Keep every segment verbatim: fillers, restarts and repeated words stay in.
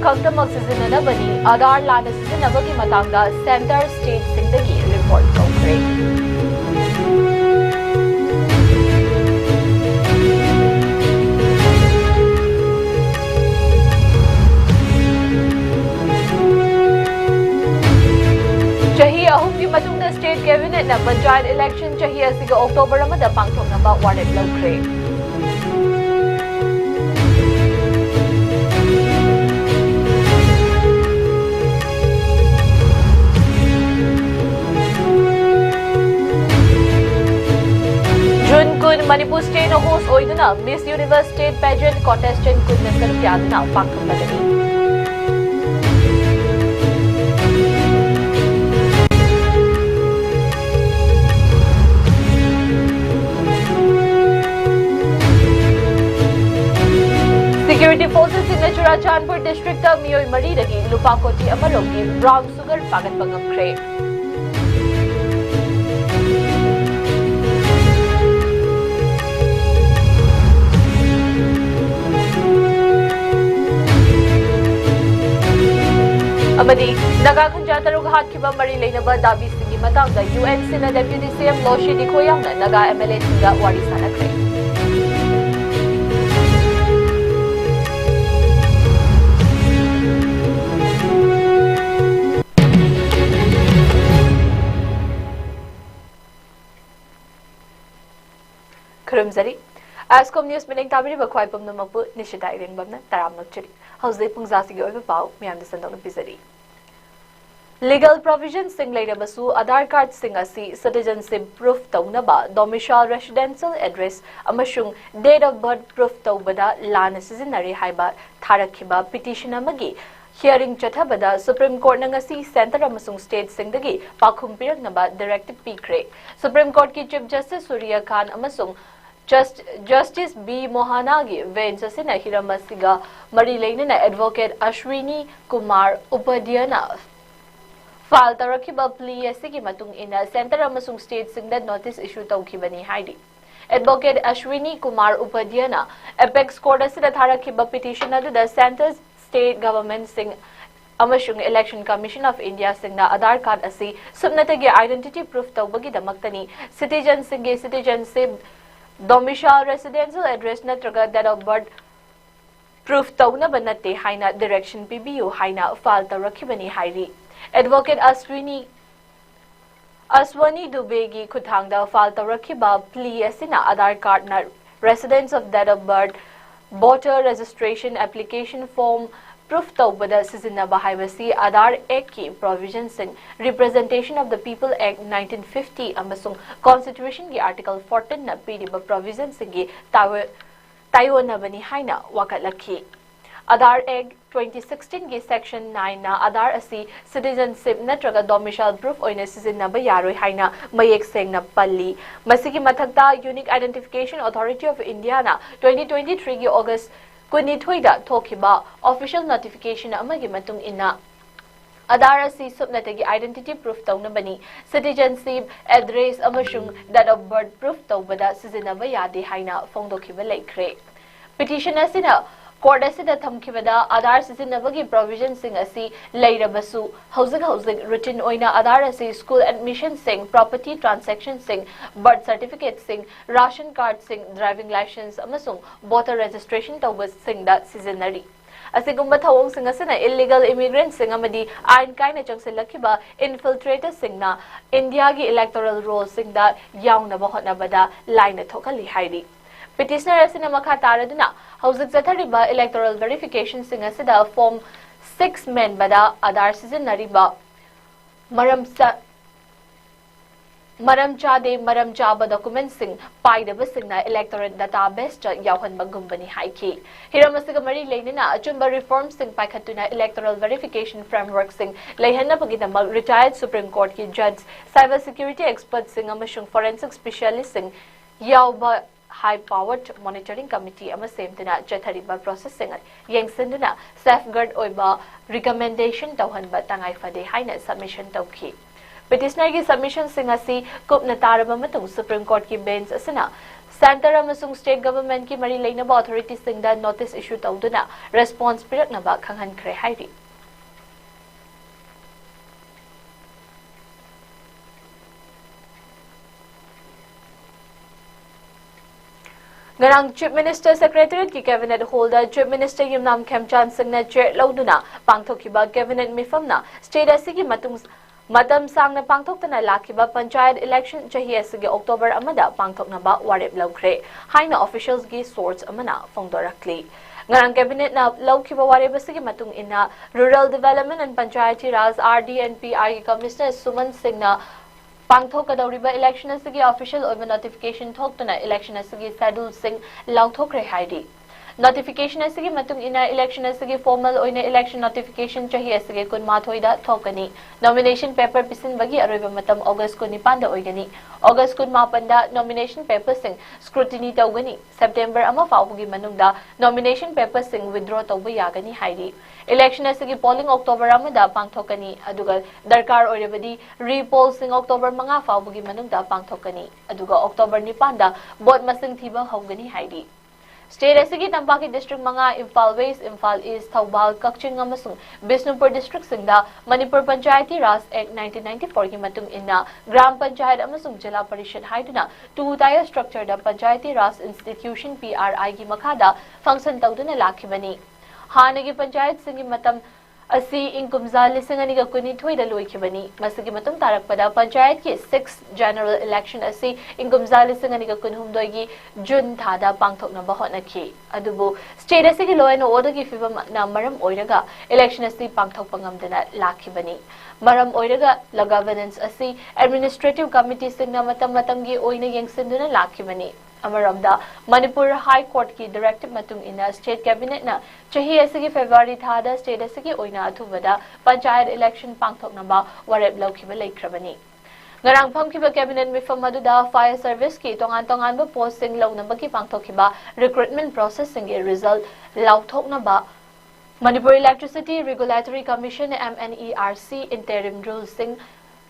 ꯈꯛꯇꯃꯛ ꯁꯤꯖꯤꯟꯅꯅꯕꯅꯤ꯫ ꯑꯥꯙꯥꯔ ꯂꯥꯟꯅ ꯁꯤꯖꯤꯟꯅꯕꯒꯤ ꯃꯇꯥꯡꯗ ꯁꯦꯟꯇꯔ ꯁ꯭ꯇꯦꯠꯁꯤꯡꯗꯒꯤ ꯔꯤꯄꯣꯔꯠ ꯀꯧꯈ꯭ꯔꯦ꯫ ꯆꯍꯤ ꯑꯍꯨꯝꯒꯤ ꯃꯇꯨꯡꯗ ꯁ꯭ꯇꯦꯠ ꯀꯦꯕꯤꯅꯦꯠꯅ ꯄꯟꯆꯥꯌꯠ ꯏꯂꯦꯛꯁꯟ ꯆꯍꯤ ꯑꯁꯤꯒꯤ ꯑꯣꯛꯇꯣꯕꯔ ꯑꯃꯗ ꯄꯥꯡꯊꯣꯛꯅꯕ ꯋꯥꯔꯦꯞ ꯂꯧꯈ꯭ꯔꯦ꯫ ꯖꯨꯟ ꯀꯨꯟ, ꯃꯅꯤꯄꯨꯔ ꯁ꯭ꯇꯦꯠꯅ ꯍꯣꯁ ꯑꯣꯏꯗꯨꯅ ꯃꯤꯁ ꯌꯨꯅꯤꯚꯔꯁ ꯁ꯭ꯇꯦꯠ ꯄꯦꯖꯦꯟꯠ ꯀꯣꯟꯇꯦꯁꯇꯦꯟꯠ ꯀꯨꯟꯅ ꯁꯔꯨꯛ ꯌꯥꯗꯨꯅ ꯄꯥꯡꯊꯣꯛꯂꯒꯅꯤ꯫ ꯁꯦꯀ꯭ꯌꯨꯔꯤꯇꯤ ꯐꯣꯔꯁꯦꯁꯁꯤꯡꯅ ꯆꯨꯔꯥꯆꯥꯟꯄꯨꯔ ꯗꯤꯁꯇ꯭ꯔꯤꯛꯇ ꯃꯤꯑꯣꯏ ꯃꯔꯤꯗꯒꯤ ꯂꯨꯄꯥ ꯀꯣꯇꯤ ꯑꯃ ꯔꯣꯝꯒꯤ ꯕ꯭ꯔꯥꯎꯟ ꯁꯨꯒꯔ ꯐꯥꯒꯠꯄ ꯉꯝꯈ꯭ꯔꯦ꯫ ꯑꯃꯗꯤ ꯅꯥꯒꯥ ꯈꯨꯟꯖꯥ ꯇꯔꯨꯛ ꯍꯥꯠꯈꯤꯕ ꯃꯔꯤ ꯂꯩꯅꯕ ꯗꯥꯕꯤꯁꯤꯡꯒꯤ ꯃꯇꯥꯡꯗ ꯌꯨ ꯑꯦꯟ ꯁꯤꯅ ꯗꯦꯄ꯭ꯌꯨꯇꯤ ꯁꯤ ꯑꯦꯝ ꯂꯣꯁꯤ ꯗꯤꯈꯣ ꯌꯥꯎꯅ ꯅꯥꯒꯥ ꯑꯦꯝ ꯑꯦꯜ ꯑꯦꯁꯤꯡꯒ ꯋꯥꯔꯤ ꯁꯥꯟꯅꯈ꯭ꯔꯦ꯫ ꯈꯨꯔꯨꯝꯖꯔꯤ꯫ ꯑꯦꯁꯀꯣꯝ ꯅ꯭ꯌꯨꯁ ꯃꯤꯠꯌꯦꯡ ꯇꯥꯕꯤꯔꯤꯕ ꯈ꯭ꯋꯥꯏ ꯄꯨꯝꯅꯃꯛꯄꯨ ꯅꯤꯁꯤꯇꯥ ꯏꯔꯦꯡꯕꯝꯅ ꯇꯔꯥꯝꯅ ꯑꯣꯛꯆꯔꯤ꯫ ꯍꯧꯖꯤꯛ ꯄꯨꯡꯖꯥꯁꯤꯒꯤ ꯑꯣꯏꯕ ꯄꯥꯎ ꯃꯌꯥꯝꯗ ꯁꯟꯗꯣꯛꯅ ꯄꯤꯖꯔꯤ꯫ ꯂꯤꯒꯦꯜ ꯄ꯭ꯔꯣꯚꯤꯖꯟꯁꯤꯡ ꯂꯩꯔꯕꯁꯨ ꯑꯥꯙꯥꯔ ꯀꯥꯔꯗꯁꯤꯡ ꯑꯁꯤ ꯁꯤꯇꯤꯖꯟꯁꯤꯞ ꯄ꯭ꯔꯨꯐ ꯇꯧꯅꯕ, ꯗꯣꯃꯤꯁꯥꯏꯜ, ꯔꯦꯁꯤꯗꯦꯟꯁꯤꯌꯦꯜ ꯑꯦꯗ꯭ꯔꯦꯁ ꯑꯃꯁꯨꯡ ꯗꯦꯠ ꯑꯣꯐ ꯕꯔꯊ ꯄ꯭ꯔꯨꯐ ꯇꯧꯕꯗ ꯂꯥꯟꯅ ꯁꯤꯖꯤꯟꯅꯔꯦ ꯍꯥꯏꯕ ꯊꯥꯔꯛꯈꯤꯕ ꯄꯤꯇꯤꯁꯟ ꯑꯃꯒꯤ ꯍꯤꯌꯥꯔꯤꯡ ꯆꯠꯊꯕꯗ ꯁꯨꯄ꯭ꯔꯤꯝ ꯀꯣꯔꯠꯅ ꯉꯁꯤ ꯁꯦꯟꯇꯔ ꯑꯃꯁꯨꯡ ꯁ꯭ꯇꯦꯠꯁꯤꯡꯗꯒꯤ ꯄꯥꯎꯈꯨꯝ ꯄꯤꯔꯛꯅꯕ ꯗꯤꯔꯦꯛꯇꯤꯚ ꯄꯤꯈ꯭ꯔꯦ꯫ ꯁꯨꯄ꯭ꯔꯤꯝ ꯀꯣꯔꯠꯀꯤ ꯆꯤꯐ ꯖꯁꯇꯤꯁ ꯁꯨꯔꯤꯌꯥ ꯀꯥꯟ ꯑꯃꯁꯨꯡ ꯖꯁ-, ꯖꯁꯇꯤꯁ ꯕꯤ ꯃꯣꯍꯥꯅꯥꯒꯤ ꯕꯦꯟꯆ ꯑꯁꯤꯅ ꯍꯤꯔꯝ ꯑꯁꯤꯒ ꯃꯔꯤ ꯂꯩꯅꯅ ꯑꯦꯗꯚꯣꯀꯦꯠ ꯑꯁ꯭ꯋꯤꯅꯤ ꯀꯨꯃꯥꯔ ꯎꯄꯥꯙ꯭ꯌꯥꯌꯅ ꯐꯥꯏꯜ ꯇꯧꯔꯛꯈꯤꯕ ꯄ꯭ꯂꯤ ꯑꯁꯤꯒꯤ ꯃꯇꯨꯡ ꯏꯟꯅ ꯁꯦꯟꯇꯔ ꯑꯃꯁꯨꯡ ꯁ꯭ꯇꯦꯠꯁꯤꯡꯗ ꯅꯣꯇꯤꯁ ꯏꯁꯨ ꯇꯧꯈꯤꯕꯅꯤ ꯍꯥꯏꯔꯤ꯫ Advocate Aswini Kumar ꯎꯄꯥꯙ꯭ꯌꯥꯌꯅ apex court ꯑꯁꯤꯗ ꯊꯥꯔꯛꯈꯤꯕ ꯄꯤꯇꯤꯁꯟ ꯑꯗꯨꯗ ꯁꯦꯟꯇꯔ state government ꯁꯤꯡ ꯑꯃꯁꯨꯡ Election Commission of India ꯁꯤꯡꯅ Aadhaar card ꯑꯁꯤ ꯁꯨꯞꯅꯇꯒꯤ identity proof ꯇꯧꯕꯒꯤꯗꯃꯛꯇꯅꯤ꯫ Citizen ꯁꯤꯡꯒꯤ citizenship, domicile, residential address ꯅꯠꯇ꯭ꯔꯒ date of birth proof ꯇꯧꯅꯕ ꯅꯠꯇꯦ ꯍꯥꯏꯅ direction ꯄꯤꯕꯤꯌꯨ ꯍꯥꯏꯅ file ꯇꯧꯔꯛꯈꯤꯕꯅꯤ ꯍꯥꯏꯔꯤ꯫ Advocate ꯑꯁ꯭ꯋꯤꯅꯤ ꯑꯁ꯭ꯋꯅꯤ ꯗꯨꯕꯦꯒꯤ ꯈꯨꯠꯊꯥꯡꯗ file ꯇꯧꯔꯛꯈꯤꯕ plea ꯑꯁꯤꯅ Aadhaar card ꯅ residence of date of birth, voter registration application form proof ꯇꯧꯕꯗ ꯁꯤꯖꯤꯟꯅꯕ ꯍꯥꯏꯕꯁꯤ Aadhaar Act ꯀꯤ provision ꯁꯤꯡ, Representation of the People Act nineteen fifty ꯑꯃꯁꯨꯡ Constitution ꯒꯤ Article fourteen ꯅ ꯄꯤꯔꯤꯕ provision ꯁꯤꯡꯒꯤ ꯇꯥꯋ-, ꯇꯥꯏꯑꯣꯟꯅꯕꯅꯤ ꯍꯥꯏꯅ ꯋꯥꯀꯠꯂꯛꯈꯤ꯫ Aadhaar Act twenty sixteen ꯒꯤ Section nine ꯅ Aadhaar ꯑꯁꯤ citizenship ꯅꯠꯇ꯭ꯔꯒ domicile proof ꯑꯣꯏꯅ ꯁꯤꯖꯤꯟꯅꯕ ꯌꯥꯔꯣꯏ ꯍꯥꯏꯅ ꯃꯌꯦꯛ ꯁꯦꯡꯅ ꯄꯜꯂꯤ꯫ ꯃꯁꯤꯒꯤ ꯃꯊꯛꯇ, Unique Identification Authority of India ꯅ twenty twenty-three ꯒꯤ August ꯀꯨꯟꯅꯤꯊꯣꯏꯗ ꯊꯣꯛꯈꯤꯕ official notification ꯑꯃꯒꯤ ꯃꯇꯨꯡ ꯏꯟꯅ, Aadhaar ꯑꯁꯤ ꯁꯨꯞꯅꯇꯒꯤ identity proof ꯇꯧꯅꯕꯅꯤ, citizenship, address ꯑꯃꯁꯨꯡ date of birth proof ꯇꯧꯕꯗ ꯁꯤꯖꯤꯟꯅꯕ ꯌꯥꯗꯦ ꯍꯥꯏꯅ ꯐꯣꯡꯗꯣꯛꯈꯤꯕ ꯂꯩꯈ꯭ꯔꯦ꯫ Petition ꯑꯁꯤꯅ court ꯑꯁꯤꯗ ꯊꯝꯈꯤꯕꯗ, Aadhaar ꯁꯤꯖꯤꯟꯅꯕꯒꯤ provision ꯁꯤꯡ ꯑꯁꯤ ꯂꯩꯔꯕꯁꯨ, ꯍꯧꯖꯤꯛ ꯍꯧꯖꯤꯛ routine ꯑꯣꯏꯅ Aadhaar ꯑꯁꯤ school admission ꯁꯤꯡ, property transaction ꯁꯤꯡ, birth certificate ꯁꯤꯡ, ration card ꯁꯤꯡ, driving license ꯑꯃꯁꯨꯡ voter registration ꯇꯧꯕꯁꯤꯡꯗ ꯁꯤꯖꯤꯟꯅꯔꯤ꯫ ꯑꯁꯤꯒꯨꯝꯕ ꯊꯧꯑꯣꯡꯁꯤꯡ ꯑꯁꯤꯅ illegal immigrant ꯁꯤꯡ ꯑꯃꯗꯤ ꯑꯥꯏꯟ ꯀꯥꯏꯅ ꯆꯪꯁꯤꯜꯂꯛꯈꯤꯕ infiltrator ꯁꯤꯡꯅ ꯏꯟꯗꯤꯌꯥꯒꯤ electoral roll ꯁꯤꯡꯗ ꯌꯥꯎꯅꯕ ꯍꯣꯠꯅꯕꯗ ꯂꯥꯏꯅ ꯊꯣꯛꯍꯜꯂꯤ ꯍꯥꯏꯔꯤ꯫ Petitioner ꯑꯁꯤꯅ ꯃꯈꯥ ꯇꯥꯔꯗꯨꯅ, ꯍꯧꯖꯤꯛ ꯆꯠꯊꯔꯤꯕ electoral verification ꯁꯤꯡ ꯑꯁꯤꯗ form six ꯃꯦꯟꯕꯗ Aadhaar ꯁꯤꯖꯤꯟꯅꯔꯤꯕ ꯃꯔꯝ ꯆꯥ-, ꯃꯔꯝ ꯆꯥꯗꯦ, ꯃꯔꯝ ꯆꯥꯕ document ꯁꯤꯡ ꯄꯥꯏꯗꯕꯁꯤꯡꯅ electorate database ꯇ ꯌꯥꯎꯍꯟꯕꯒꯨꯝꯕꯅꯤ ꯍꯥꯏꯈꯤ꯫ ꯍꯤꯔꯝ ꯑꯁꯤꯒ ꯃꯔꯤ ꯂꯩꯅꯅ ꯑꯆꯨꯝꯕ reform ꯁꯤꯡ ꯄꯥꯏꯈꯠꯇꯨꯅ electoral verification framework ꯁꯤꯡ ꯂꯩꯍꯟꯅꯕꯒꯤꯗꯃꯛ retired Supreme Court ꯀꯤ judge, cyber security expert ꯁꯤꯡ ꯑꯃꯁꯨꯡ forensic specialist ꯁꯤꯡ ꯌꯥꯎꯕ high powered monitoring committee ꯑꯃ ꯁꯦꯝꯗꯨꯅ ꯆꯠꯊꯔꯤꯕ process ꯁꯤꯡ ꯌꯦꯡꯁꯤꯟꯗꯨꯅ safeguard ꯑꯣꯏꯕ recommendation ꯇꯧꯍꯟꯕ ꯇꯉꯥꯏ ꯐꯗꯦ ꯍꯥꯏꯅ submission ꯇꯧꯈꯤ꯫ Petitionerꯒꯤ submissionꯁꯤꯡ ꯑꯁꯤ ꯀꯨꯞꯅ ꯇꯥꯔꯕ ꯃꯇꯨꯡ Supreme Courtꯀꯤ bench ꯑꯁꯤꯅ Centre ꯑꯃꯁꯨꯡ State Governmentꯀꯤ ꯃꯔꯤ ꯂꯩꯅꯕ authorityꯁꯤꯡꯗ notice issue ꯇꯧꯗꯨꯅ response ꯄꯤꯔꯛꯅꯕ ꯈꯪꯍꯟꯈ꯭ꯔꯦ ꯍꯥꯏꯔꯤ꯫ ꯉꯔꯥꯡ Chief Minister Secretariatꯀꯤ Cabinet Hallꯗ Chief Minister ꯌꯨꯝꯅꯥꯝ ꯈꯦꯝꯆꯥꯟ ꯁꯤꯡꯅ chair ꯂꯧꯗꯨꯅ ꯄꯥꯡꯊꯣꯛꯈꯤꯕ Cabinet ꯃꯤꯐꯝꯅ state ꯑꯁꯤꯒꯤ ꯃꯇꯨꯡ ꯃꯇꯝ ꯁꯥꯡꯅ ꯄꯥꯡꯊꯣꯛꯇꯅ ꯂꯥꯛꯈꯤꯕ ꯄꯟꯆꯥꯌꯠ election ꯆꯍꯤ ꯑꯁꯤꯒꯤ October ꯑꯃꯗ ꯄꯥꯡꯊꯣꯛꯅꯕ ꯋꯥꯔꯦꯞ ꯂꯧꯈ꯭ꯔꯦ ꯍꯥꯏꯅ officialꯒꯤ source ꯑꯃꯅ ꯐꯣꯡꯗꯣꯔꯛꯂꯤ꯫ ꯉꯔꯥꯡ Cabinetꯅ ꯂꯧꯈꯤꯕ ꯋꯥꯔꯦꯞ ꯑꯁꯤꯒꯤ ꯃꯇꯨꯡ ꯏꯟꯅ Rural Development and Panchayati Raj, R D and P I, Commissioner ꯁꯨꯃꯟ ꯁꯤꯡꯅ ꯄꯥꯡꯊꯣꯛꯀꯗꯧꯔꯤꯕ election ꯑꯁꯤꯒꯤ official ꯑꯣꯏꯕ notification ꯊꯣꯛꯇꯨꯅ election ꯑꯁꯤꯒꯤ scheduleꯁꯤꯡ ꯂꯥꯎꯊꯣꯛꯈ꯭ꯔꯦ ꯍꯥꯏꯔꯤ꯫ Notification ꯑꯁꯤꯒꯤ ꯃꯇꯨꯡ ꯏꯟꯅ election ꯑꯁꯤꯒꯤ formal ꯑꯣꯏꯅ election notification ꯆꯍꯤ ꯑꯁꯤꯒꯤ ꯀꯨꯟꯃꯥꯊꯣꯏꯗ ꯊꯣꯛꯀꯅꯤ꯫ Nomination paper ꯄꯤꯁꯤꯟꯕꯒꯤ ꯑꯔꯣꯏꯕ ꯃꯇꯝ August ꯀꯨꯟꯅꯤꯄꯥꯟꯗ ꯑꯣꯏꯒꯅꯤ꯫ August ꯀꯨꯟꯃꯥꯄꯟꯗ nomination paperꯁꯤꯡ scrutiny ꯇꯧꯒꯅꯤ꯫ September ꯑꯃ ꯐꯥꯎꯕꯒꯤ ꯃꯅꯨꯡꯗ nomination paperꯁꯤꯡ withdraw ꯇꯧꯕ ꯌꯥꯒꯅꯤ ꯍꯥꯏꯔꯤ꯫ Election ꯑꯁꯤꯒꯤ polling October ꯑꯃꯗ ꯄꯥꯡꯊꯣꯛꯀꯅꯤ, ꯑꯗꯨꯒ ꯗꯔꯀꯥꯔ ꯑꯣꯏꯔꯕꯗꯤ repollꯁꯤꯡ October ꯃꯉꯥ ꯐꯥꯎꯕꯒꯤ ꯃꯅꯨꯡꯗ ꯄꯥꯡꯊꯣꯛꯀꯅꯤ, ꯑꯗꯨꯒ October ꯅꯤꯄꯥꯟꯗ vote ꯃꯁꯤꯡ ꯊꯤꯕ ꯍꯧꯒꯅꯤ ꯍꯥꯏꯔꯤ꯫ State ꯑꯁꯤꯒꯤ ꯇꯝꯄꯥꯛꯀꯤ district ꯃꯉꯥ, Imphal West, Imphal East, Thoubal, Kakching ꯑꯃꯁꯨꯡ Bishnupur districtꯁꯤꯡꯗ Manipur Panchayati Raj Act nineteen ninety-fourꯒꯤ ꯃꯇꯨꯡ ꯏꯟꯅ Gram Panchayat ꯑꯃꯁꯨꯡ Jila Parishad ꯍꯥꯏꯗꯨꯅ two-tier structureꯗ Panchayati Raj Institution, P R Iꯒꯤ ꯃꯈꯥꯗ function ꯇꯧꯗꯨꯅ ꯂꯥꯛꯈꯤꯕꯅꯤ꯫ ꯍꯥꯟꯅꯒꯤ ꯄꯟꯆꯥꯌꯠꯁꯤꯡꯒꯤ ꯃꯇꯝ ꯑꯁꯤ ꯏꯪ ꯀꯨꯝꯖꯥ ꯂꯤꯁꯤꯡ ꯑꯅꯤꯒ ꯀꯨꯟꯅꯤꯊꯣꯏꯗ ꯂꯣꯏꯈꯤꯕꯅꯤ꯫ ꯃꯁꯤꯒꯤ ꯃꯇꯨꯡ ꯇꯥꯔꯛꯄꯗ ꯄꯟꯆꯥꯌꯠꯀꯤ sixth general election ꯑꯁꯤ ꯏꯪ ꯀꯨꯝꯖꯥ ꯂꯤꯁꯤꯡ ꯑꯅꯤꯒ ꯀꯨꯟꯍꯨꯝꯗꯣꯏꯒꯤ June ꯊꯥꯗ ꯄꯥꯡꯊꯣꯛꯅꯕ ꯍꯣꯠꯅꯈꯤ꯫ ꯑꯗꯨꯕꯨ state ꯑꯁꯤꯒꯤ law and orderꯒꯤ ꯐꯤꯕꯝꯅ ꯃꯔꯝ ꯑꯣꯏꯔꯒ election ꯑꯁꯤ ꯄꯥꯡꯊꯣꯛꯄ ꯉꯝꯗꯅ ꯂꯥꯛꯈꯤꯕꯅꯤ꯫ ꯃꯔꯝ ꯑꯣꯏꯔꯒ la governance ꯑꯁꯤ administrative committeeꯁꯤꯡꯅ ꯃꯇꯝ ꯃꯇꯝꯒꯤ ꯑꯣꯏꯅ ꯌꯦꯡꯁꯤꯟꯗꯨꯅ ꯂꯥꯛꯈꯤꯕꯅꯤ꯫ ꯑꯃꯔꯣꯝꯗ, ꯃꯅꯤꯄꯨꯔ High Courtꯀꯤ directive ꯃꯇꯨꯡ ꯏꯟꯅ state cabinetꯅ ꯆꯍꯤ ꯑꯁꯤꯒꯤ February ꯊꯥꯗ state ꯑꯁꯤꯒꯤ ꯑꯣꯏꯅ ꯑꯊꯨꯕꯗ ꯄꯟꯆꯥꯌꯠ election ꯄꯥꯡꯊꯣꯛꯅꯕ ꯋꯥꯔꯦꯞ ꯂꯧꯈꯤꯕ ꯂꯩꯈ꯭ꯔꯕꯅꯤ꯫ ꯉꯔꯥꯡ ꯐꯝꯈꯤꯕ cabinet ꯃꯤꯐꯝ ꯑꯗꯨꯗ fire serviceꯀꯤ ꯇꯣꯉꯥꯟ ꯇꯣꯉꯥꯟꯕ postꯁꯤꯡ ꯂꯧꯅꯕꯒꯤ ꯄꯥꯡꯊꯣꯛꯈꯤꯕ recruitment processꯁꯤꯡꯒꯤ result ꯂꯥꯎꯊꯣꯛꯅꯕ Manipur Electricity Regulatory Commission, M N E R C, interim ruleꯁꯤꯡ